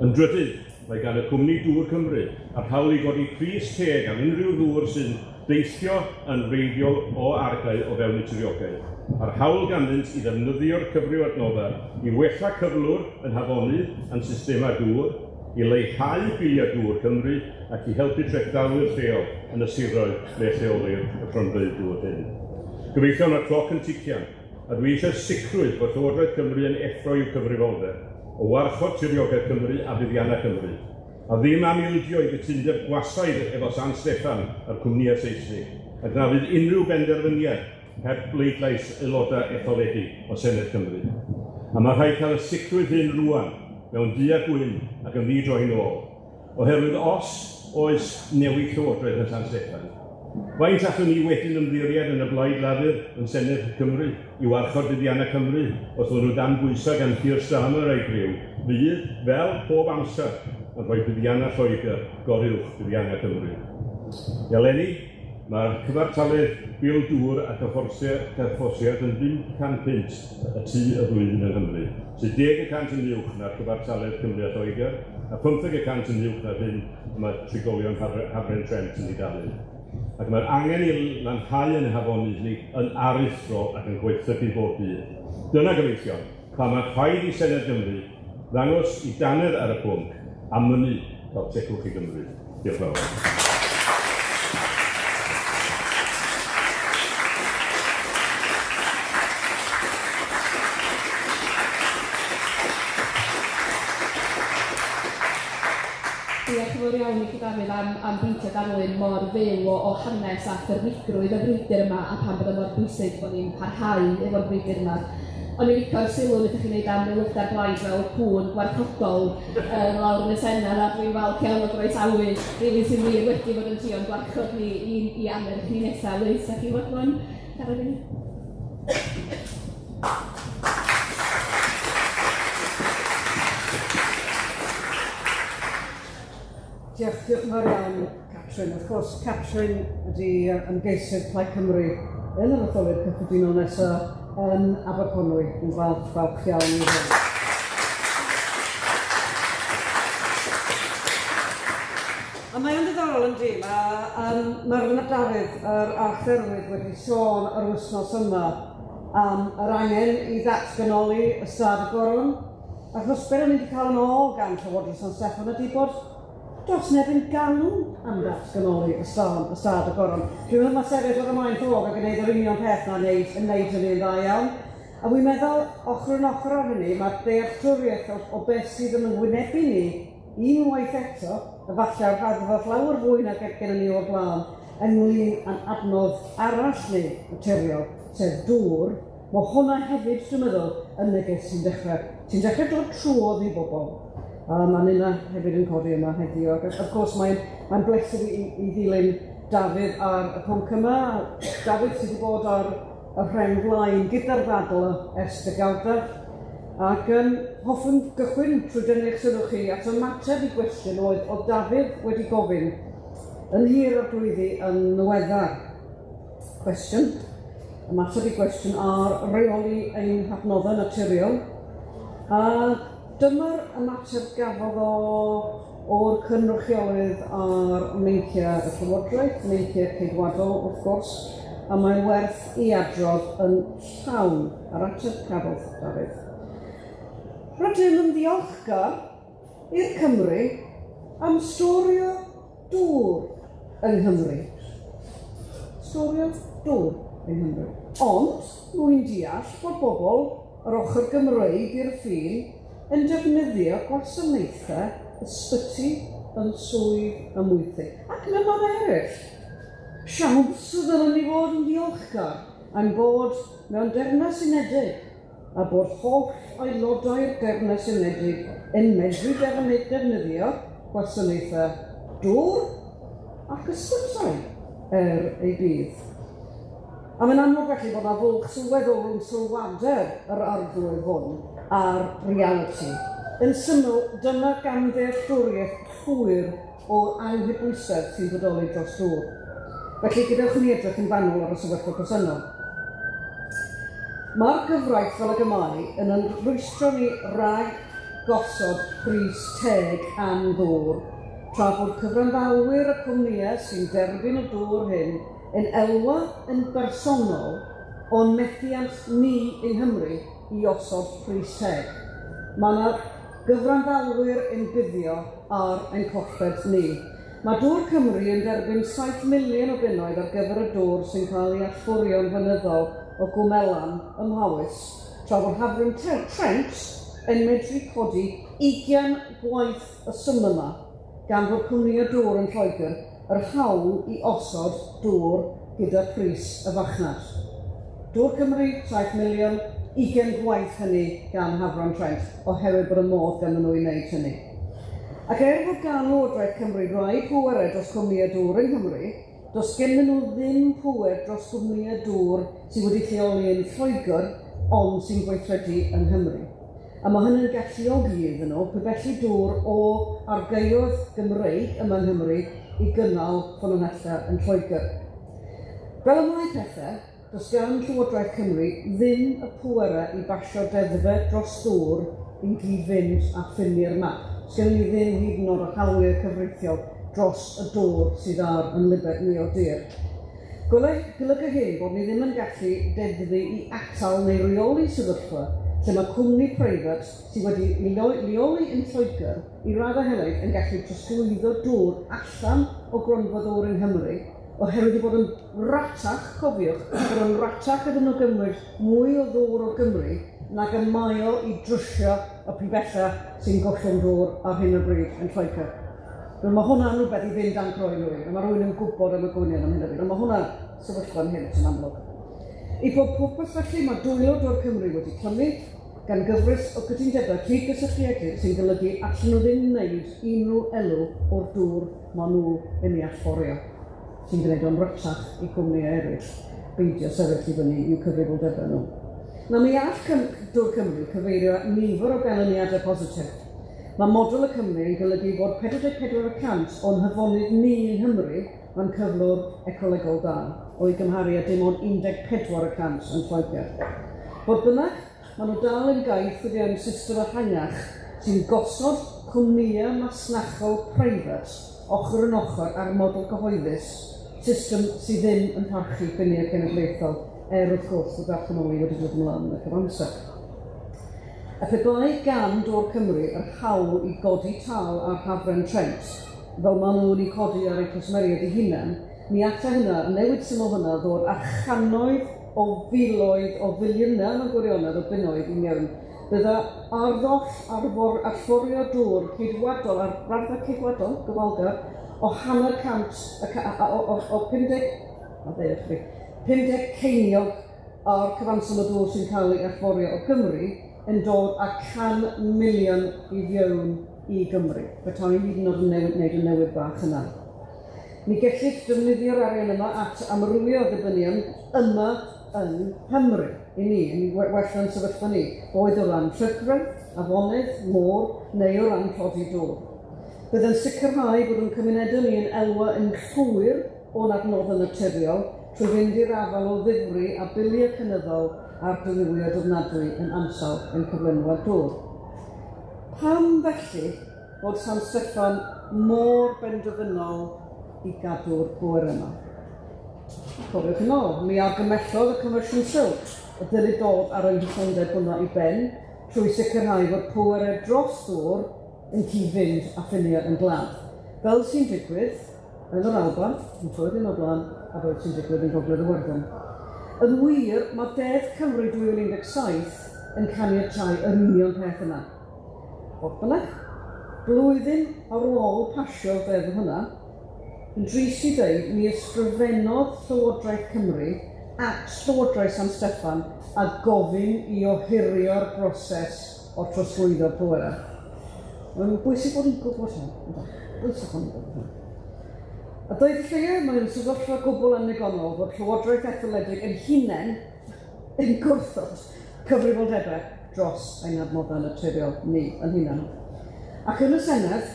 S2: Yn drydydd, mae gan y cwmni Dŵr Cymru yr hawl i godi pris teg am unrhyw ddŵr sy'n deillio yn wreiddiol o argae o fewn y tiriogaeth, a'r hawl ganddynt i ddefnyddio'r cyfryw adnoddau i wella cyflwr yn hafonydd a'n systemau dŵr, i leihau biliau dŵr Cymru ac i helpu trethdalwyr lleol yn y siroedd lle lleolir y cronfeydd dŵr hyn. Gobeithio mae'r cloc yn tician, a dwi eisiau sicrwydd bod Llywodraeth Cymru yn effro i'w cyfrifoldeb o warchod tiriogaeth Cymru a buddiannau Cymru, a ddim am ildio i gytundeb gwasaidd efo San Steffan a'r cwmnïau Saesnig, ac na fydd unrhyw benderfyniad heb bleidlais aelodau etholedig o Senedd Cymru. A mae rhaid cael y sicrwydd hyn rŵan, mewn du a gwyn ac yn ddi-droi'n ôl, oherwydd os oes newid Llywodraeth yn San Steffan, faint allwn ni wedyn ymddiried yn y Blaid Lafur yn Senedd Cymru i warchod buddiannau Cymru os fydden nhw dan bwysau gan Keir Starmer a'i griw, fydd, fel pob amser, yn rhoi buddiannau Lloegr goruwch buddiannau Cymru. Eleni, mae'r cyfartaledd bil dŵr a cyfforsiad yn 500 punt y tŷ y flwyddyn yng Nghymru, sydd 10% yn uwch na'r cyfartaledd Cymru a Lloegr, a 15% yn uwch na'r hyn y mae trigolion Hafren Trent yn ei dalu. Ac mae'r angen i lanhau yn hafonydd ni yn aruthrol ac yn gwaethygu bob dydd. Dyna gyfeillion, pan mae rhaid i Senedd Gymru ddangos i dannedd ar y pwnc a mynnu cael tegwch i Gymru. Diolch yn fawr.
S1: Diolch yn fawr iawn i chi Dafydd am, am beintio darlun mor fyw o, o hanes a ffyrnigrwydd y frwydr yma a pam bod o mor bwysig bod ni'n parhau efo'r frwydr yma. O'n i'n licio'r sylw wnaethoch chi wneud am aelodau'r blaid fel cŵn gwarchodol lawr yn y Senedd, a dwi'n falch iawn o groesawu rhywun sy'n wir wedi bod yn trio'n gwarchod ni i, i annerch ni nesaf. Lwys, a chi fodlon siarad i ni?
S3: Diolch, diolch yn fawr iawn, Catrin. Wrth gwrs, Catrin ydy ymgeisydd Plaid Cymru yn yr etholiad cyffredinol nesaf yn Aberconwy. Yn falch, falch iawn i hyn. A mae o'n ddiddorol yndi, mae um, mae'r Dafydd, yr archdderwydd, wedi sôn yr wythnos yma am yr angen i ddatganoli ystâd y goron, achos be o'n ni wedi cael yn ôl gan Llywodraeth San Steffan ydy bod does neb yn galw am ddatganoli ystâd, ystâd y goron. Dwi'n meddwl mae sefyll ar y maen ffog ac yn gwneud yr union peth na wneud, yn wneud hynny yn dda iawn. A wi'n meddwl, ochr yn ochr ar hynny, mae'r dealltwriaeth o, o beth sydd yn wynebu ni unwaith eto, efallai ar raddfa llawer fwy nag gennym ni o'r blaen, ynglyn â'n adnodd arall ni, naturiol, sef dŵr, mae hwnna hefyd, dwi'n meddwl, yn neges sy'n dechrau, sy'n dechrau dod trwodd i bobl. A mae'n yna hefyd yn codi yma heddiw. Ac wrth gwrs mae'n mae bleser i, i ddilyn Dafydd ar y pwnc yma. Dafydd sydd wedi bod ar y rheng flaen gyda'r ddadl ers degawdau. Ac hoffwn gychwyn trwy dynnu eich sylw chi at ymateb i gwestiwn oedd o Dafydd wedi gofyn yn hir o'r glwyddi yn ddiweddar. Cwestiwn, ymateb i gwestiwn ar reoli ein hadnoddau naturiol. A dyma'r ymateb gafodd o o'r cynrychiolydd ar meinciau y Llywodraeth, meinciau Ceidwadol wrth gwrs, a mae'n werth i adrodd yn llawn ar ateb cafodd Dafydd. Rydym yn ddiolchgar i'r Cymru am storio dŵr yng Nghymru. Storio dŵr yng Nghymru. Ond, rwy'n deall bod bobl yr ochr Gymreig i'r ffin yn defnyddio gwasanaethau ysbyty yn Swydd Amwythig ac mewn mannau eraill. Siawns y ddylen ni fod yn ddiolchgar am bod mewn Deyrnas Unedig a bod holl aelodau'r Deyrnas Unedig yn medru defnyddio gwasanaethau dŵr ac ysbytai er ei budd. A mae'n amlwg felly bod yna fwlch sylweddol rhwng sylwadau yr arglwydd hwn a'r realiti. Yn syml, dyma gamddealltwriaeth llwyr o'r anghydbwysedd sy'n bodoli dros dŵr. Felly, gadewch i ni edrych yn fanwl ar y sefyllfa presennol. Mae'r gyfraith fel ag y mae yn yn rwystro ni rhag gosod pris teg am ddŵr, tra bod cyfranddalwyr y cwmnïau sy'n derbyn y dŵr hyn yn elwa yn bersonol o'n methiant ni yng Nghymru i osod pris teg. Mae yna Gyfranddalwyr yn buddio ar ein colled ni. Mae Dŵr Cymru yn derbyn 7 miliwn o bunnoedd ar gyfer y dŵr sy'n cael ei allforio'n fynyddol o Gwm Elan ym Mhowys, tra bod Hafren Trent yn medru codi 20 gwaith y swm yma, gan fod cwmnïau dŵr yn Lloegr yr hawl i osod dŵr gyda pris y farchnad. Dŵr Cymru, 7 miliwn, 20 gwaith hynny gan Hafren Trent, oherwydd bod y modd ganddyn nhw i wneud hynny. Ac er fod gan Lywodraeth Cymru rai pwerau dros cwmnïau dŵr yng Nghymru, does gennyn nhw ddim pŵer dros gwmnïau dŵr sydd wedi lleoli yn Lloegr, ond sy'n gweithredu yng Nghymru. A mae hynny'n galluogi iddyn nhw pibellu dŵr o argaeoedd Gymreig yma yng Nghymru i gynnal ffynonellau yn Lloegr. Fel y mae pethau, does gan Llywodraeth Cymru ddim y pwerau i basio deddfau dros ddŵr i gyd-fynd â ffiniau'r map. Sgynnon ni ddim hyd yn oed y hawliau cyfreithiol dros y dŵr sydd ar yn libet ni o dir. Golyga hyn bod ni ddim yn gallu deddfu i atal neu reoli sefyllfa lle mae cwmni preifat sydd wedi leoli yn Lloegr i raddau helaeth yn gallu trosglwyddo dŵr allan o gronfa ddŵr yng Nghymru oherwydd ei bod yn ratach, cofiwch, bod yn ratach iddyn nhw gymryd mwy o ddŵr o Gymru nag y mae o i drwsio y pibellau sy'n gollwng dŵr ar hyn o bryd yn Lloegr. Mae hwnna'n rhywbeth i fynd a'n croen rhywun, a mae rhywun yn gwybod am y gwynion am hyn o bryd, ond mae hwnna sefyllfa'n hyn sy'n amlwg. I bob pwrpas felly, mae dwylo Dŵr Cymru wedi clymu gan gyfres o gytundebau cyd-gysylltiedig sy'n golygu allan nhw ddim wneud unrhyw elw o'r dŵr maen nhw yn ei allforio, sy'n gwneud o'n ratach i gwmnïau eraill beidio sefyll i fyny i'w cyfrifoldebau nhw. Na, mi all Dŵr Cymru cyfeirio at nifer o ganlyniadau positif. Mae model y Cymru yn golygu bod 44% o'n hafonydd ni yng Nghymru mewn cyflwr ecolegol da, o'i gymharu â dim ond 14% yn Lloegr. Fodd bynnag, maen nhw dal yn gaeth o fewn system ehangach sy'n gosod cwmnïau masnachol preifat ochr yn ochr â'r model cyhoeddus, system sydd ddim yn parchu ffiniau cenedlaethol, er wrth gwrs bod datganoli wedi dod ymlaen yn y cyfamser. A phe bai gan Dŵr Cymru yr hawl i godi tâl ar Hafren Trent, fel maen nhw'n ei codi ar eu cwsmeriaid eu hunain, mi allai hynna, y newid syml hynna, ddod â channoedd o filoedd o filiynau mewn gwirionedd o bunnoedd i mewn. Bydda arddoll allforio dŵr ceidwadol, ar raddfa ceidwadol, gofalgar, o hanner cant, o 50, a ddeud chi, 50 ceiniog o'r cyfanswm o dŵr sy'n cael ei allforio o Gymru yn dod â 100 miliwn i fewn i Gymru. Petai hyd yn oed yn wneud y newid bach yna. Mi gellid defnyddio'r arian yma at amrywio ddibynion yma yng Nghymru, i ni, yn wella'n sefyllfa ni, boed o ran llygredd, afonydd, môr, neu o ran tlodi dŵr. Bydd yn sicrhau bod yn cymunedau ni yn elwa yn llwyr o'n adnoddau naturiol trwy fynd i'r afael o ddifri a biliau cynyddol a'r dirywiad ofnadwy yn ansawdd ein cyflenwad dŵr. Pam felly bod San Steffan mor benderfynol i gadw'r pŵer yma? Cofiwch yn ôl, mi argymellodd y Comisiwn Silk y dylid dod ar anghysondeb hwnna i ben trwy sicrhau fod pwerau dros ddŵr yn cyd-fynd â ffiniau yn gwlad. Fel sy'n digwydd yn yr Alban, yn flwyddyn o blaen, a fel sy'n digwydd yn Gogledd Iwerddon. Yn wir, mae Deddf Cymru 2017 yn caniatáu yr union peth yna. Fodd bynnag, blwyddyn ar ôl pasio'r ddeddf hwnna, yn drist i ddeud, mi ysgrifennodd Llywodraeth Cymru at Llywodraeth San Steffan a gofyn i ohirio'r broses o trosglwyddo pwerau. Mae'n bwysig bod yn gwybod hyn. Bwysig bod yn gwybod hyn. A dweud y lleia, mae'n sefyllfa gwbl annigonol fod Llywodraeth etholedig yn hunain yn gwrthod cyfrifoldebau dros ein adnoddau naturiol ni yn hunain. Ac yn y Senedd,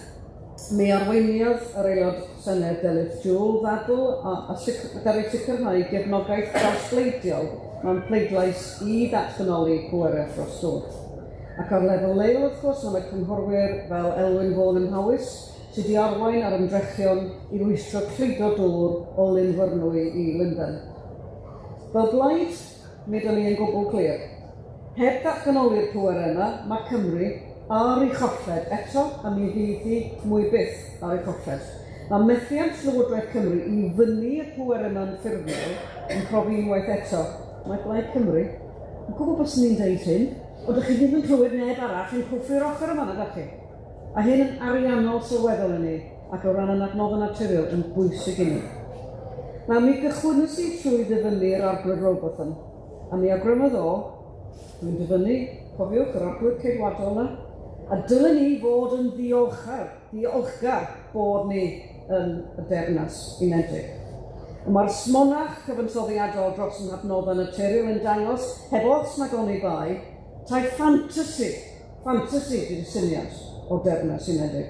S3: mi arweiniodd yr Aelod Senedd Delyth Jewell ddadl a sicrhau gefnogaeth drawsbleidiol mewn pleidlais i ddatganoli pwerau dros dŵr. Ac ar lefel leol, wrth gwrs, mae cynghorwyr fel Elwyn Vaughan ym Mhowys sydd wedi arwain ar ymdrechion i rwystro cludo dŵr o Lyn Fyrnwy i Lundain. Fel blaid, mi ydym ni yn gwbl clir. Heb ddatganoli'r pwerau yma, mae Cymru ar ei cholled eto, a mi fydd hi mwy byth ar ei cholled. Mae methiant Llywodraeth Cymru i fynnu y pŵer yma'n ffurfiol yn profi unwaith eto. Mae Blaid Cymru yn gwybod bod ni'n deud hyn, ond ydych chi ddim yn clywed neb arall yn cwffio'r ochr yma, nag chi? A hyn yn ariannol sylweddol i ni, ac o ran yn adnoddau naturiol yn bwysig i ni. Nawr, mi gychwynnes i trwy ddyfynnu'r Arglwydd Robotham, a mi awgrymodd o, dwi'n dyfynnu, cofiwch, yr Arglwydd Ceidwadol yna, a dylen ni fod yn ddiolchgar bod ni yn y Deyrnas Unedig. Mae'r smonach cyfansoddiadol dros yn adnoddau naturiol yn dangos, heb os nag oni bai, tai ffantasi di'r syniad o Deyrnas Unedig.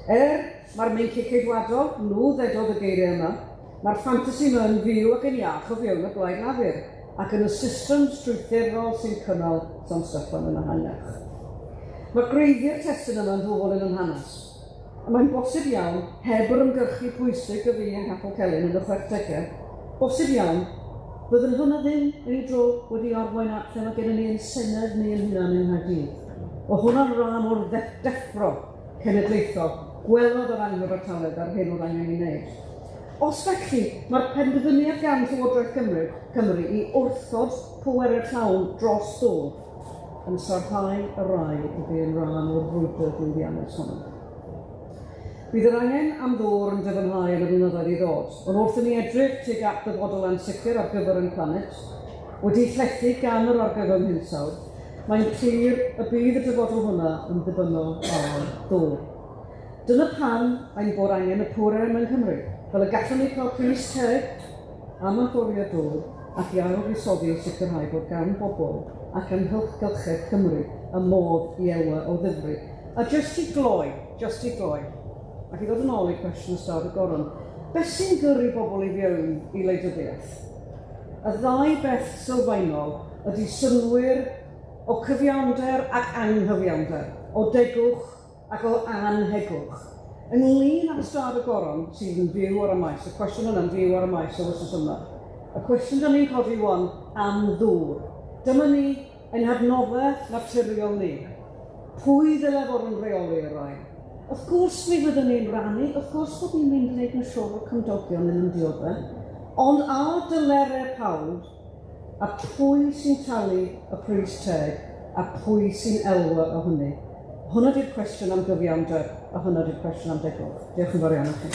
S3: Mae'r meinciau ceidwadol, nhw ddedodd y geiriau yma, mae'r ffantasi yma yn fyw ac yn iach o fewn y Blaid Lafur, ac yn y system strwythurol sy'n cynnal San Steffan yn ehangach. Mae gwreiddio'r testun yma yn ddwfn yn hanes. A mae'n bosib iawn, heb yr ymgyrchu pwysig y fi yng Nghapel Celyn yn y 60au, bosib iawn, byddwn hwnna ddim yn ei dro wedi arwain at lle mae gennym ni yn Senedd ni yn hunan yng Nghaerdydd. O hwnna'n rhan o'r deffro cenedlaethol, gwelodd yr anghyfartaledd a'r hyn oedd angen ei wneud. Os felly, mae'r penderfyniad gan Llywodraeth Cymru i wrthod pwerau llawn dros ddŵr yn sarhau y rai y bu'n rhan o'r frwydr lwyddiannus honno. Bydd yr angen am ddŵr yn dyfynhau yn y blynyddoedd i ddod, ond wrth i ni edrych tuag at ddyfodol ansicr ar gyfer ein planet, wedi llethu gan yr argyfwng hinsawdd, mae'n clir y bydd y dyfodol hwnna yn ddibynnol ar ddŵr. Dyna pam ein bod angen y pwerau yma yng Nghymru, fel y gallwn ni cael pris teg am allforio dŵr ac i ailfuddsoddi i sicrhau bod gan bobl ac amgylchedd Cymru y modd i elwa o ddifri. A jyst i gloi, ac i ddod yn ôl i cwestiwn Ystâd y Goron, beth sy'n gyrru bobl i fewn i wleidyddiaeth? Y ddau beth sylfaenol ydy synnwyr o cyfiawnder ac anghyfiawnder, o degwch ac o anhegwch. Ynglyn â'r Ystâd y Goron sydd yn fyw ar y maes, y cwestiwn yna'n fyw ar y maes o wythnos yma, y cwestiwn da ni'n codi wan am ddŵr. Dyma ni ein hadnoddau naturiol ni. Pwy ddyle fod yn rheoli y rhain? Wrth gwrs mi fyddwn ni'n rannu, wrth gwrs bod ni'n mynd i wneud yn siŵr bod cymdogion yn ymdioddef, ond a dylere pawb, a pwy sy'n talu y pris teg, a pwy sy'n elwa o hynny? Hwna di'r cwestiwn am gyfiawnder, a hwnna di'r cwestiwn am degwch. Diolch yn fawr iawn i chi.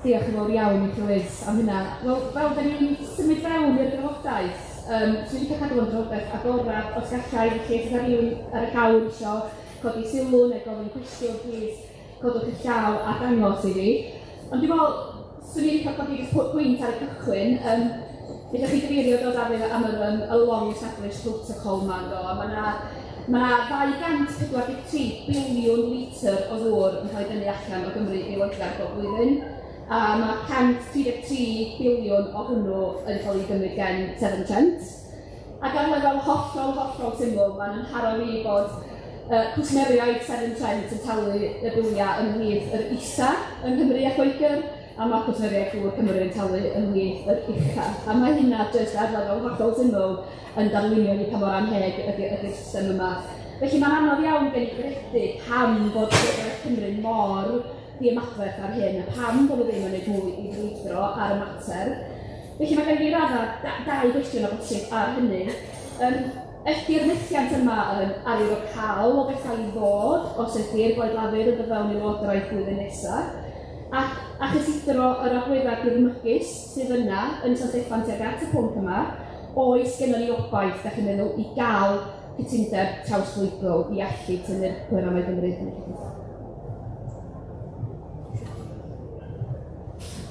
S1: Diolch yn fawr iawn i chi, Liz, am hynna. Wel, fel da ni'n symud fewn i'r drafodaeth, swn i'n licio cadw yn drafodaeth agorad, os gallai, felly os yna rhywun ar y llawr isio codi sylw neu gofyn cwestiwn, plîs codwch y llaw a dangos i fi. Ond dwi'n meddwl, swn i'n licio codi jyst pwynt ar y cychwyn. Ydych chi gyfeirio do, Dafydd, am yr y long established protocol yma, do, a mae 'na 243 biliwn litr o ddŵr yn cael ei dynnu allan o Gymru i Loegr bob blwyddyn, a mae 133 biliwn o hwnnw yn cael ei gymryd gen Severn Trent. Ac ar lefel hollol, hollol syml, mae'n ymharo fi bod cwsmeriaid Severn Trent yn talu y biliau ymhlith yr isa yng Nghymru a Lloegr, a mae cwsmeriaid Dŵr Cymru yn talu ymhlith yr ucha. A mae hynna jyst ar lefel hollol syml yn darlunio ni pa mor anheg ydy'r system yma. Felly mae'n anodd iawn gen i gredu pam bod Llywodraeth Cymru mor diymadferth ar hyn, a pam bod nhw ddim yn gwneud mwy i frwydro ar y mater. Felly mae gen i radda dau gwestiwn o bosib ar hynny. Ydy'r methiant yma yn arwyddocaol o bethau i ddod, os ydy'r Blaid Lafur yn dod fewn i Lywodraeth blwyddyn nesaf, ac a chysidro yr agweddau dirmygus sydd yna yn San Steffan tuag at y pwnc yma, oes gennym ni obaith, da chi'n meddwl, i gael cytundeb trawsbleidiol i allu tynnu'r pwerau yma i Gymru?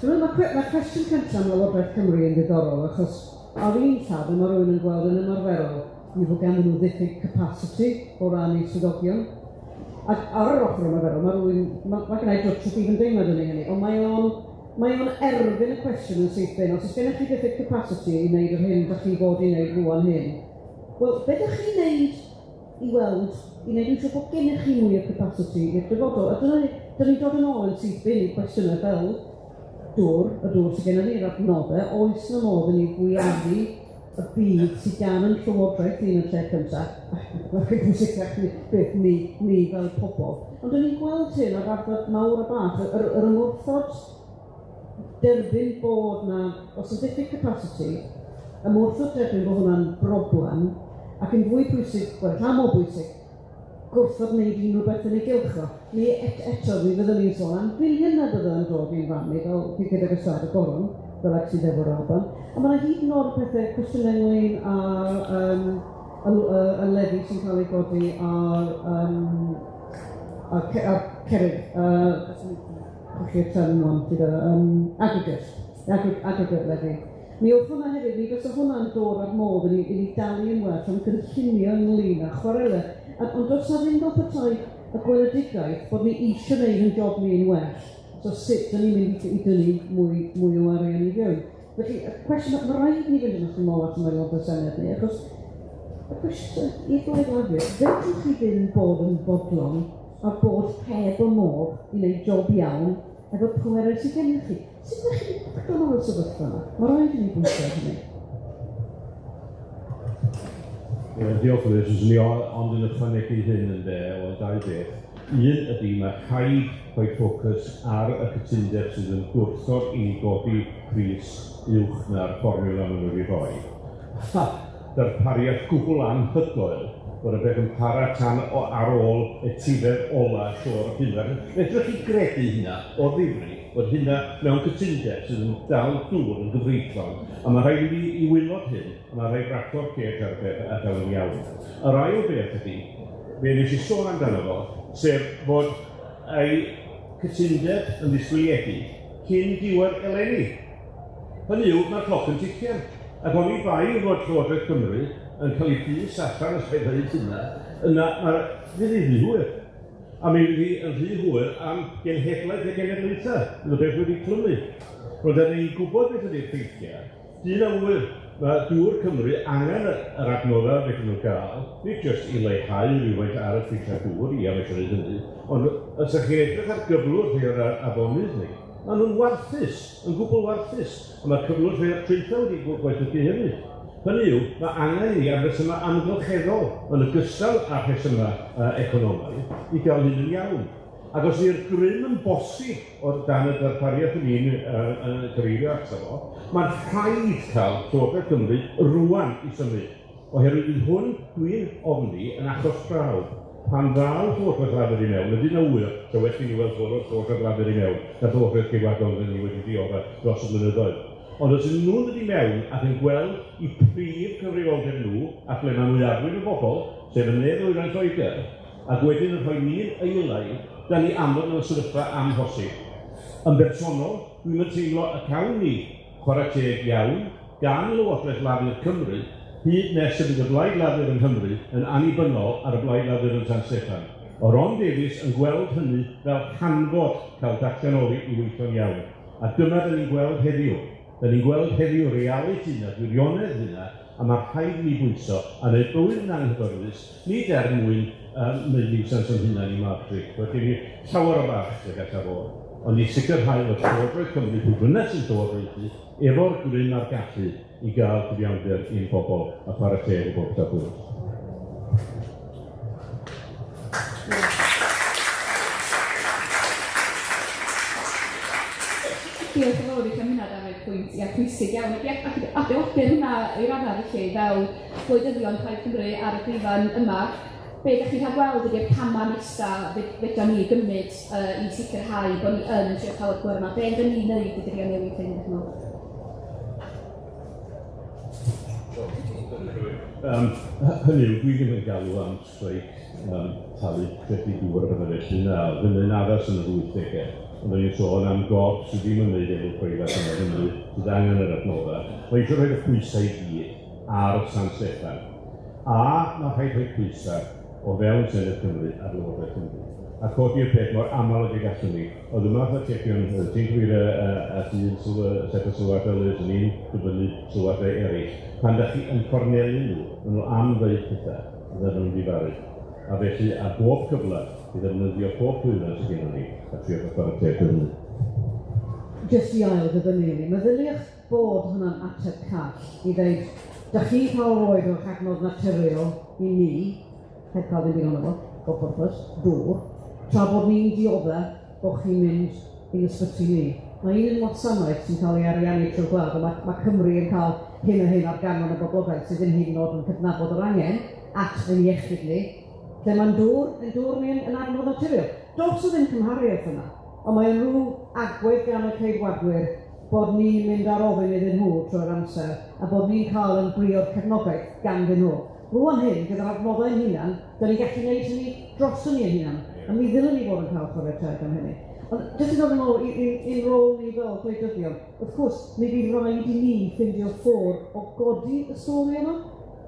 S3: Dwi'n meddwl mae'r cwestiwn cyntaf am Lywodraeth Cymru yn ddiddorol, achos ar un llaw mae rhywun yn gweld yn ymarferol mi fod ganddyn nhw ddiffyg capacity o ran eu swyddogion. Ac ar yr ochr ymarferol, mae rhywun, mae gennai dwtsh o gydymdeimlad yn ei hynny, ond mae o'n erfyn y cwestiwn yn syth bin. Os oes gennych chi ddiffyg capacity i wneud yr hyn dach chi fod i wneud rŵan hyn, wel, be dach chi'n wneud i weld, i wneud yn siŵr bod gennych chi mwy o capacity i'r dyfodol. A dyna ni, dyna ni'n dod yn ôl yn syth bin i cwestiynau fel dŵr, y dŵr sydd gennym ni, yr adnoddau, oes 'na modd i ni fwyafu y budd sydd gan yn llywodraeth ni yn y lle cyntaf, ac yn pwysicach ni, beth ni, ni fel pobl. Ond dyn ni'n gweld hyn ar raddfa mawr a bach, yr ymwrthod derbyn bod na, os yw diffyg capacity, ymwrthod derbyn bod hwnna'n broblem, ac yn fwy pwysig, wel, rhan mor bwysig, gwrthod wneud unrhyw beth yn ei gylch o. Ni eto, mi fyddwn ni'n sôn am filiynau bydde yn dod i'n rhan ni, fel gydag Ystâd y Goron, fel ag sydd efo'r Alban. Ond mae yna hyd yn oed pethau, cwestiynau ynglyn â y levy sy'n cael ei godi ar, ar cerrig, colli'r term rŵan, gyda aggregate levy. Mi oedd hwnna hefyd, mi fysa hwnna'n dod â'r modd i ni dalu yn well am gynllunio ynglyn â chwarela. Ond does na ddim fel petai y gweledigaeth bod ni eisiau gwneud yn job ni yn well. So sut dyn ni'n mynd i dynnu mwy o arian i fewn? Felly, y cwestiwn, mae rhaid i ni fynd yn ôl at yr aelodau Senedd ni, achos y cwestiwn i'r Blaid Lafur, fedrwch chi ddim bod yn fodlon a bod heb y modd i wneud job iawn efo'r pwerau sydd gennych chi. Sut ydych chi'n dod o'r sefyllfa yma? Mae rhaid i ni bwyso ar hynny.
S2: Ie, diolch Liz, fyswn i ond yn ychwanegu hyn yn de, wel dau beth. Un ydy mae rhaid rhoi ffocws ar y cytundeb sydd yn gwrthod i ni godi pris uwch na'r fformiwla maen nhw wedi rhoi. Ha! Darpariaeth gwbl anhygoel bod y beth yn para tan ar ôl etifedd ola Siôr y Pumed. Fedrwch chi gredu hynna o ddifri, bod hynna mewn cytundeb sydd yn dal dŵr yn gyfreithlon, a mae rhaid i ni i wylod hyn, a mae rhaid racio'r ceg ar y peth a gael yn iawn. Yr ail beth ydy, fe wnes i sôn amdano fo, sef fod ei cytundeb yn ddisgwyliedig cyn diwedd eleni. Hynny yw, mae'r cloc yn tician. Ac oni bai fod Llywodraeth Cymru yn cael ei bys allan os rhaid dweud hynna, yna mae'r fydd hi'n rhy hwyr. A mi fydd hi yn rhy hwyr am genhedlaeth a genedlaethau. Fydd y beth wedi clymu. Roedden ni'n gwybod beth ydy'r ffeithiau. Dyn a ŵyr, mae Dŵr Cymru angen yr adnoddau fedrwn nhw gael, nid jyst i leihau rhywfaint ar y prisiau dŵr, ia, mae eisiau gwneud hynny, ond os ydych chi'n edrych ar gyflwr rhai o'r afonydd ni, maen nhw'n warthus, yn gwbl warthus, a mae cyflwr rhai o'r traethau wedi gwaethygu hefyd. Hynny yw, mae angen i ni am resymau amgylcheddol, yn ogystal â rhesymau economaidd, i gael hyn yn iawn. Ac os ydy'r grym yn bosib o dan y darpariaeth yn ni'n cyfeirio ato fo, mae'n rhaid cael Llywodraeth Cymru rŵan i symud. Oherwydd fydd hwn, dwi'n ofni, yn achos prawf. Pan ddaw Llywodraeth Lafur i mewn, ydyn nhw wir, so well i ni weld Llywodraeth Lafur i mewn na Llywodraeth Ceidwadol rydyn ni wedi dioddef dros y blynyddoedd. Ond os ydyn nhw'n dod i mewn ac yn gweld eu prif cyfrifoldeb nhw, a ble mae mwyafrif y bobl, sef yn ne-ddwyrain Lloegr, ac wedyn yn rhoi ni'n eilaidd, da ni am fod mewn sefyllfa amhosib. Yn bersonol, dwi'm yn teimlo y cawn ni chwarae teg iawn gan Lywodraeth Lafur Cymru hyd nes y bydd y Blaid Lafur yng Nghymru yn annibynnol ar y Blaid Lafur yn San Steffan. O Ron Davies yn gweld hynny fel hanfod cael datganoli i weithio'n iawn. A dyma da ni'n gweld heddiw. Da ni'n gweld heddiw realiti yna, gwirionedd hynna, a mae rhaid i ni bwyso a wneud bywyd yn anghyfforddus, nid er mwyn wneud niwsans o'n hunain i Mark Drakeford, gen i llawer o barch tuag ato fo, ond i sicrhau fod Llywodraeth Cymru, pwy bynnag sy'n llywodraethu, efo'r grym a'r gallu i gael cyfiawnder i'n pobl a chwarae teg i bob safbwynt.
S1: Diolch yn fawr i chi am hynna, Dafydd, pwynt ia, pwysig iawn. Ac ia, ac adeiladu hwnna i raddau felly, fel gwleidyddion Plaid Cymru ar y llwyfan yma, be dach chi'n rhagweld ydy'r camau nesa fedra ni gymryd i sicrhau bod ni yn trio cael y pŵer yma? Be ydyn ni'n neud i drio newid hyn, dych chi'n meddwl?
S2: Hynny yw, dwi ddim yn galw am streic talu trethi dŵr a pethau felly, na, oedd hynny'n addas yn yr 80au. Ond o'n i'n sôn am gorff sydd ddim yn wneud elw preifat yma yng Nghymru, sydd angen yr adnoddau. Mae eisiau rhoi y pwysau i gyd ar San Steffan. A mae rhaid rhoi pwysau o fewn Senedd Cymru ar Lywodraeth Cymru. A codi'r peth mor aml ag y gallwn ni. Oedd y math o atebion, ti'n cyfeirio at un set o sylwadau Liz, o'n i'n dyfynnu sylwadau eraill. Pan dach chi yn cornelu nhw, maen nhw am ddeud pethau. fydden nhw'n difaru. A felly, ar bob cyfle, i ddefnyddio pob llwyddiant sydd gennym ni, a trio chwarae teg hynny.
S3: Jyst i ail ddyfynnu hynny, meddyliwch bod hwnna'n ateb call i ddeud, da chi'n cael roed o'ch adnodd naturiol i ni, heb cael ddim byd ohono fo, bob pwrpas, dŵr, tra bod ni'n diodde bod chi'n mynd i'n ysbyty ni. Mae un wasanaeth sy'n cael ei ariannu trwy'r gwlad, a mae Cymru yn cael hyn a hyn ar ganran y boblogaeth sydd ddim hyd yn oed yn cydnabod yr angen at ein iechyd ni, lle mae'n dŵr ni yn adnodd naturiol. Does o ddim cymhariaeth yna, ond mae rhyw agwedd gan y Ceidwadwyr bod ni'n mynd ar ofyn iddyn nhw trwy'r amser a bod ni'n cael yn brio'r cefnogaeth ganddyn nhw. Rŵan hyn, gyda'r adnoddau ein hunan, da ni'n gallu gwneud hynny droson ni ein hunan, a mi ddylwn ni fod yn cael chwarae teg am hynny. Ond jyst i ddod yn ôl i'n rôl ni fel gwleidyddion, wrth gwrs, mi fydd rhaid i ni ffindio ffordd o godi y stori yma,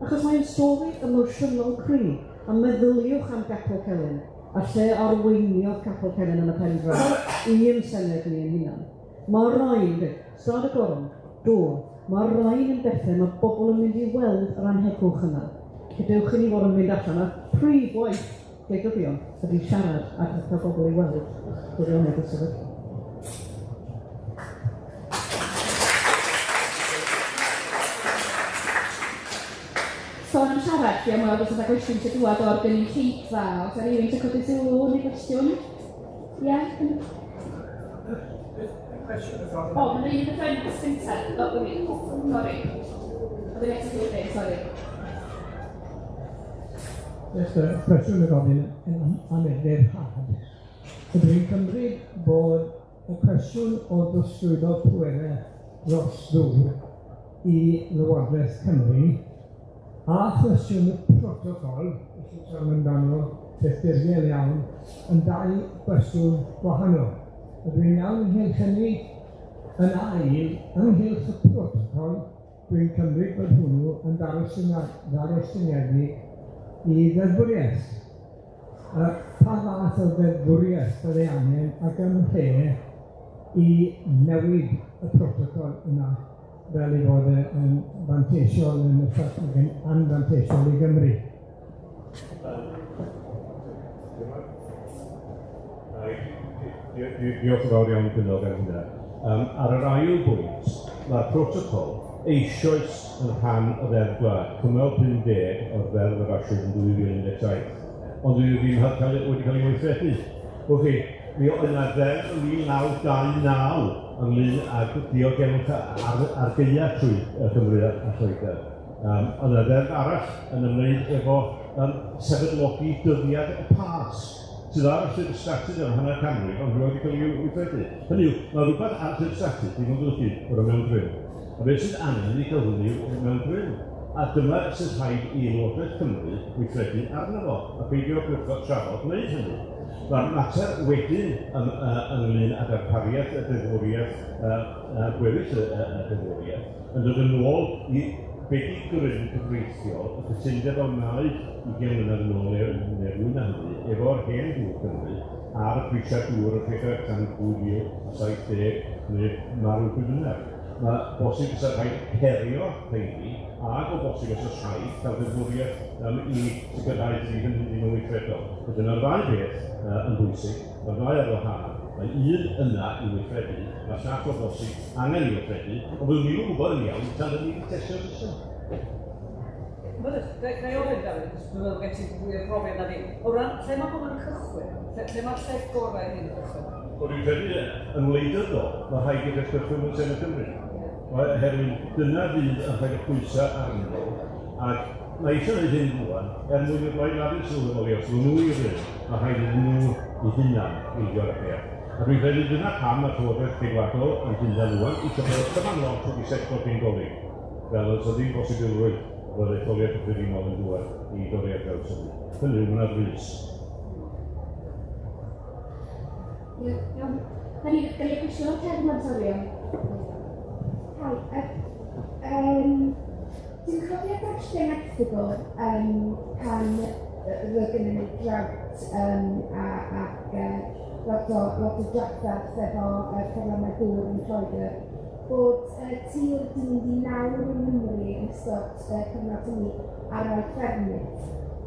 S3: achos mae'n stori emosiynol cry, a meddyliwch am Gapel Celyn, a lle arweiniodd Capel Celyn yn y pen draw i'n Senedd ni ein hunan. Mae'r rhain, Stad y Goron, dŵr, mae'r rhain yn bethau mae bobl yn mynd i weld yr anhegwch yna. Gadewch i ni fod yn mynd allan, a prif waith gwleidyddion ydy siarad a cael bobl i weld gwirionedd y sefyllfa.
S1: Sôn am siarad, fi am weld os yna gwestiwn sy'n dŵad o'r gynulleidfa. Os yna rhywun sy'n codi sylw neu gwestiwn? Ie? O, mae'n un yn y ffrynt gyntaf. O, sori. Oedd yn eto chi, sori.
S4: Jyst y cwestiwn y gofyn am eglurhad. Ydw i'n cymryd bod y cwestiwn o drosglwyddo pwerau dros ddŵr i Lywodraeth Cymru a chwestiwn y protocol, felly sôn amdano peth dirgel iawn, yn dau gwestiwn gwahanol. Ydw i'n iawn ynghylch hynny? Yn ail, ynghylch y protocol, dwi'n cymryd bod hwnnw yn ddarostyngedig i ddeddfwriaeth. Pa fath o ddeddfwriaeth byddai angen ac ym mhe i newid y protocol yna fel ei fod yn fanteisiol yn ytrach nag yn anfanteisiol i Gymru?
S2: Diolch yn fawr iawn Cynog am hynna. Ar yr ail bwynt, mae'r protocol eisoes yn rhan o Ddeddf Gwlad, cymal 50 o'r Ddeddf a basiwyd yn 2017, ond dwi ddim wedi cael ei weithredu. Wch chi, mi oedd yna ddeddf yn 1929 ynglyn â diogelwch ar gaeau trwy Cymru a Lloegr. Oedd yna ddeddf arall yn ymwneud efo sefydlogi dyddiad y Pasg, sydd ar y llyfr statud am hanner canrif, ond wedi cael ei weithredu. Hynny yw, mae rhywbeth ar y llyfr statud ddim yn golygu bod o mewn grym. A beth sydd angen i gael hynny yw mewn grym. A dyma sydd rhaid i Lywodraeth Cymru weithredu arno fo, a beidio gwrthod trafod gwneud hynny. Mae'r mater wedyn ynglyn â darpariaeth y deddfwriaeth, gweddill y deddfwriaeth, yn dod yn ôl i be di gryn cyfreithiol y cytundeb a wnaed 20 mlynedd yn ôl neu fwy na hynny efo'r hen Dŵr Cymru ar y prisiau dŵr yn rhedeg tan 2070 neu marw pwy bynnag. Mae bosib fysa rhaid herio rheini, ac o bosib os oes rhaid cael deddfwriaeth i sicrhau dydy hynny ddim yn weithredol. Felly dyna'r ddau beth yn bwysig, mae'r ddau ar wahân. Mae un yna i weithredu, mae'r llall o bosib angen i weithredu, ond fyddwn ni'n gwybod yn iawn tan dyn ni wedi testio'r system.
S3: Ga i ofyn, Dafydd, achos dwi'n meddwl gen ti fwy o brofiad na fi. O ran, lle mae pobl yn cychwyn? Lle mae'r lle gorau i hyn cychwyn?
S2: Wel, dwi'n credu yn wleidyddol, mae rhaid i beth gychwyn yn Senedd Cymru. Oherwydd dyna fydd yn rhaid y pwysau arnyn nhw, ac mae eisiau gwneud hyn rŵan, er mwyn i'r Blaid Lafur sylweddoli os ddyn nhw i rym, mae rhaid iddyn nhw eu hunan ildio ar y peth. A dwi'n credu dyna pam mae'r Llywodraeth Ceidwadol yn Llundain rŵan eisiau bod y cyfan lot wedi setlo cyn Dolig, fel oes o ddim posibilrwydd fod etholiad cyffredinol yn dŵad i dorri ar draws hynny. Hynny yw, mae yna frys.
S1: Ie, iawn. Da ni gwestiwn o'r cefn am sori. Hi, dwi'n cofio darllen erthygl pan roedd gennym ni drought ac lot o drafferth efo problemau dŵr yn Lloegr, bod tir wedi mynd i lawr yng Nghymru yn ystod cyfnod hynny ar rai ffermydd.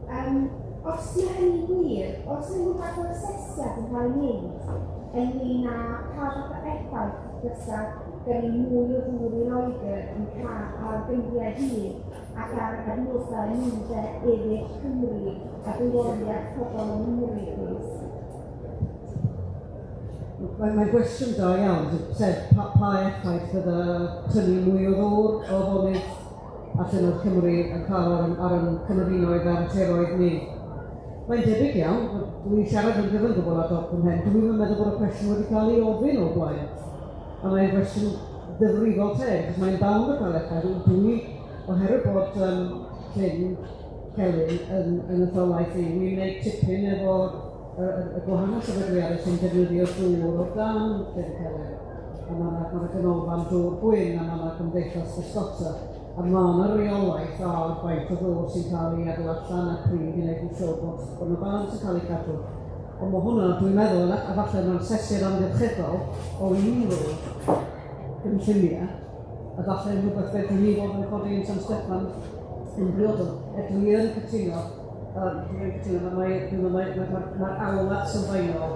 S5: Os mae hynny'n wir, oes yna rhyw fath o asesiad yn cael ei wneud ynglyn â pa fath o effaith fysa gyrru mwy o ddŵr i Loegr yn cael ar Gymru ei hun ac ar adnoddau nwyddau eraill Cymru a bywoliaeth pobl yng Nghymru, plîs?
S3: Mae'n gwestiwn da iawn, sef pa effaith fydda tynnu mwy o ddŵr o afonydd a llynnoedd Cymru yn cael ar ein cynefinoedd a'n tiroedd ni. Mae'n debyg iawn, dwi'n siarad yn gyfan gwbl ar dop fy mhen, dwi'm yn meddwl bod y cwestiwn wedi cael ei ofyn o'r blaen. A mae'n gwestiwn ddifrifol teg, achos mae'n bawnd o cael effaith. Dwi, oherwydd bod Llyn Celyn yn etholaeth i, wi'n gwneud tipyn efo y gwahanol sefydliadau sy'n defnyddio dŵr o dan Llyn Celyn. A mae 'na ganolfan dŵr gwyn, a mae 'na gymdeithas bysgota. A mae 'na reolaeth ar faint o ddŵr sy'n cael ei adael allan a pryd i wneud yn siŵr bod 'na balans yn cael ei cadw. Ond mae hwnna, dwi'n meddwl, a falle mewn sesiwn amgylcheddol o unrhyw gynlluniau, a falle rhywbeth fedrwn ni fod yn codi yn San Steffan yn briodol. Er dwi yn cytuno, mae'r alwad sylfaenol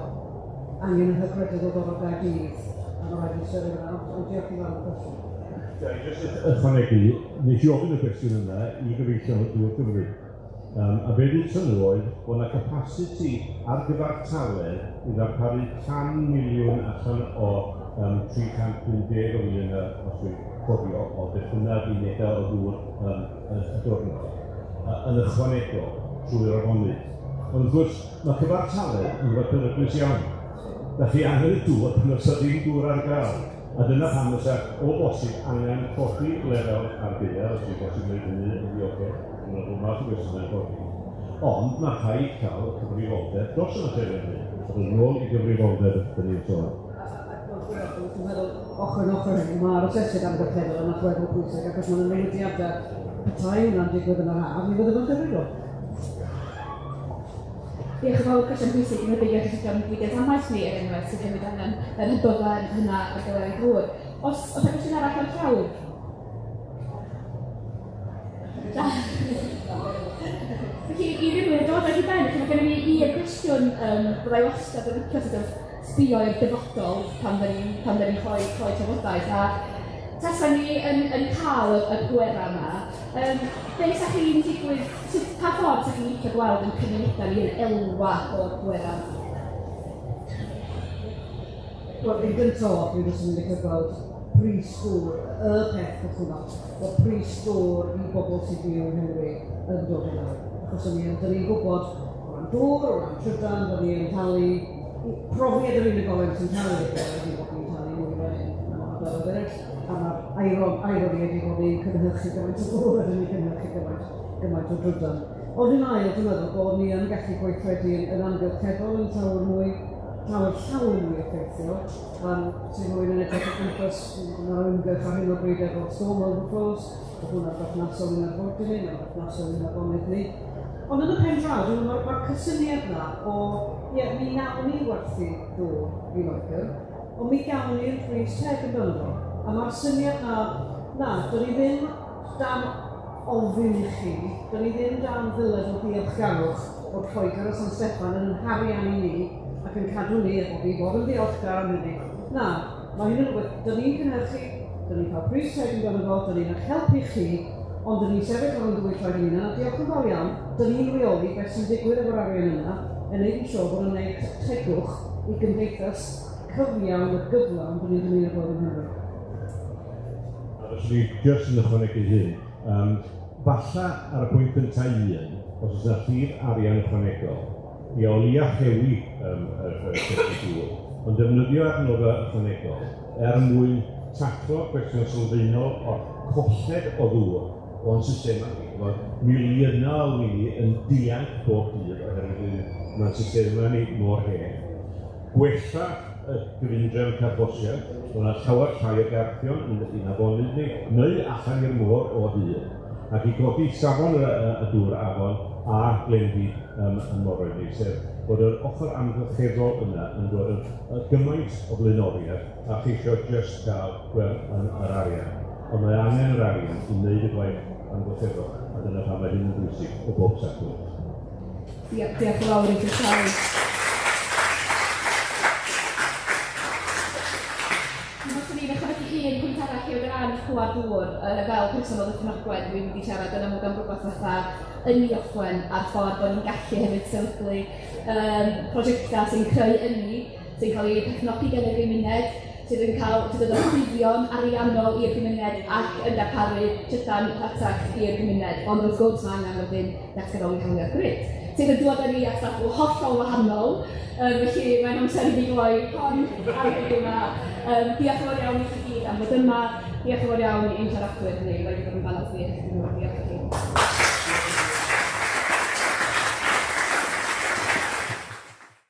S3: angen yn hygrededd o ddod o Gaerdydd, a mae rhaid i sefyll yna, ond diolch yn fawr am y cwestiwn.
S2: Ga i jyst ychwanegu, nes i ofyn y cwestiwn yna i gyfeillion Dŵr Cymru. A be ddeuson nhw oedd bod 'na capasiti ar gyfartaledd i ddarparu 100 miliwn allan o 350 o filiynau, os dwi'n cofio, o beth bynnag unedau o ddŵr y diwrnod, yn ychwanegol trwy'r afonydd. Ond wrth gwrs, mae cyfartaledd yn rhywbeth peryglus iawn. Da chi angen y dŵr pan oes 'na ddim dŵr ar gael. A dyna pam fysa o bosib angen codi lefel ar gaeaf, os yw'n bosib wneud hynny yn ddiogel. Dwi'n meddwl bod math o gwestiynau'n codi. Ond mae rhaid cael y cyfrifoldeb dros y materion hyn. A dod yn ôl i gyfrifoldeb dyn ni'n sôn.
S3: Dwi'n meddwl, ochr yn ochr hynny, mae'r asesiad amgylcheddol yn allweddol bwysig, achos mae'n newidiadau petai hwnna'n digwydd yn yr haf, mi fydde fo'n difrifol.
S1: Diolch yn fawr, cwestiwn pwysig yn enwedig ar y diwydiant amaeth ni, er enghraifft, sydd hefyd angen yr adnoddau hynna ar gyfer ei ddŵr. Os oes cwestiwn arall ar llaw? Da. Felly, i rywun dod ag i ben, felly mae gennym ni un cwestiwn byddai wastad yn licio sort of sbio i'r dyfodol pan dyn ni'n rhoi trafodaeth. A tasa ni yn cael y pwerau yma, be sa chi'n digwydd, sut, pa ffordd sa chi'n licio gweld yn cymunedau ni yn elwa o'r pwerau?
S3: Wel, yn gyntaf, dwi jyst yn licio gweld pris dŵr, y peth cychwynnol, bod pris dŵr i bobl sy'n byw yng Nghymru yn dod i lawr. Achos o'n i, dyn ni'n gwybod, o ran dŵr, o ran trydan, bod ni yn talu, profiad yr unigolyn sy'n talu ydy bod ni'n talu mwy fan hyn na ardaloedd eraill. A mae'r ironi ydy bod ni'n cynhyrchu gymaint o ddŵr a ni'n cynhyrchu gymaint o drydan. Ond yn ail, dwi'n meddwl bod ni yn gallu gweithredu yn amgylcheddol yn llawer mwy effeithiol. Sy'n rhywun yn edrych o gwmpas, mae'r ymgyrch ar hyn o bryd efo storm overflows, bod hwnna'n berthnasol i'n arfordir ni, mae'n berthnasol i'n afonydd ni. Ond yn y pen draw, dwi'n meddwl mae'r cysyniad yna o, ie, mi nawn ni werthu dŵr i Loegr, ond mi gawn ni'r pris teg amdano fo. A mae'r syniad na, na, dyn ni ddim dan ofyn i chi, dyn ni ddim dan ddyled o ddiolchgarwch bod Lloegr a San Steffan yn hariannu ni ac yn cadw ni a bod ni fod yn ddiolchgar am hynny. Na, mae hyn yn rhywbeth, dyn ni'n cynhyrchu, dyn ni'n cael pris teg amdano fo, dyn ni'n eich helpu chi, ond dyn ni'n sefyll ar ein dwy troed ein hunain, a diolch yn fawr iawn, dyn ni'n reoli beth sy'n digwydd efo'r arian yna, yn neud yn siŵr bod yn gwneud tegwch i gymdeithas cyfiawn a gyflawn dyn ni'n dymuno bod yng Nghymru.
S2: A fyswn i jyst yn ychwanegu hyn. Falla ar y pwynt cyntaf un, os oes yna llif arian ychwanegol, i o leia rhewi y y dŵr, ond defnyddio adnoddau ychwanegol er mwyn taclo cwestiwn sylfaenol o'r colled o ddŵr o'n systemau ni. Mae miliynau o lini yn dianc bob dydd oherwydd mae'n systemau ni mor hen. Gwella y gyfundrefn carthffosiaeth, mae yna llawer llai o garthion yn i'n afonydd ni, neu allan i'r môr o hyd, ac i godi safon y dŵr afon a glendid yn moroedd ni, sef bod yr ochr amgylcheddol yna yn dod yn gymaint o flaenoriaeth a cheisio just cael gweld yn yr arian. Ond mae angen yr arian i wneud y gwaith amgylcheddol, a dyna pam mae hyn yn bwysig o bob safbwynt.
S1: Diolch yn fawr i chi Sally. Fyswn i'n ychwanegu un pwynt arall i o ran chwa dŵr, fel person o Ddyffryn Ogwen, dwi'n mynd i siarad yn amlwg am rhywbeth fatha ynni Ogwen a'r ffordd bod ni'n gallu hefyd sefydlu prosiectau sy'n creu ynni, sy'n cael ei perchnogi gan y gymuned, sydd yn cael sydd yn dod â buddion ariannol i'r gymuned ac yn darparu trydan rhatach i'r gymuned. Ond wrth gwrs mae angen wedyn datganoli hawliau'r grid, sydd yn dod â ni at ddadl hollol wahanol. Felly mae'n amser i fi gloi hon ar heddiw yma. Diolch yn fawr iawn i chi gyd am fod yma. Diolch yn fawr iawn i'n siaradwyr ni. Mae wedi bod yn banel gwych. Diolch i chi.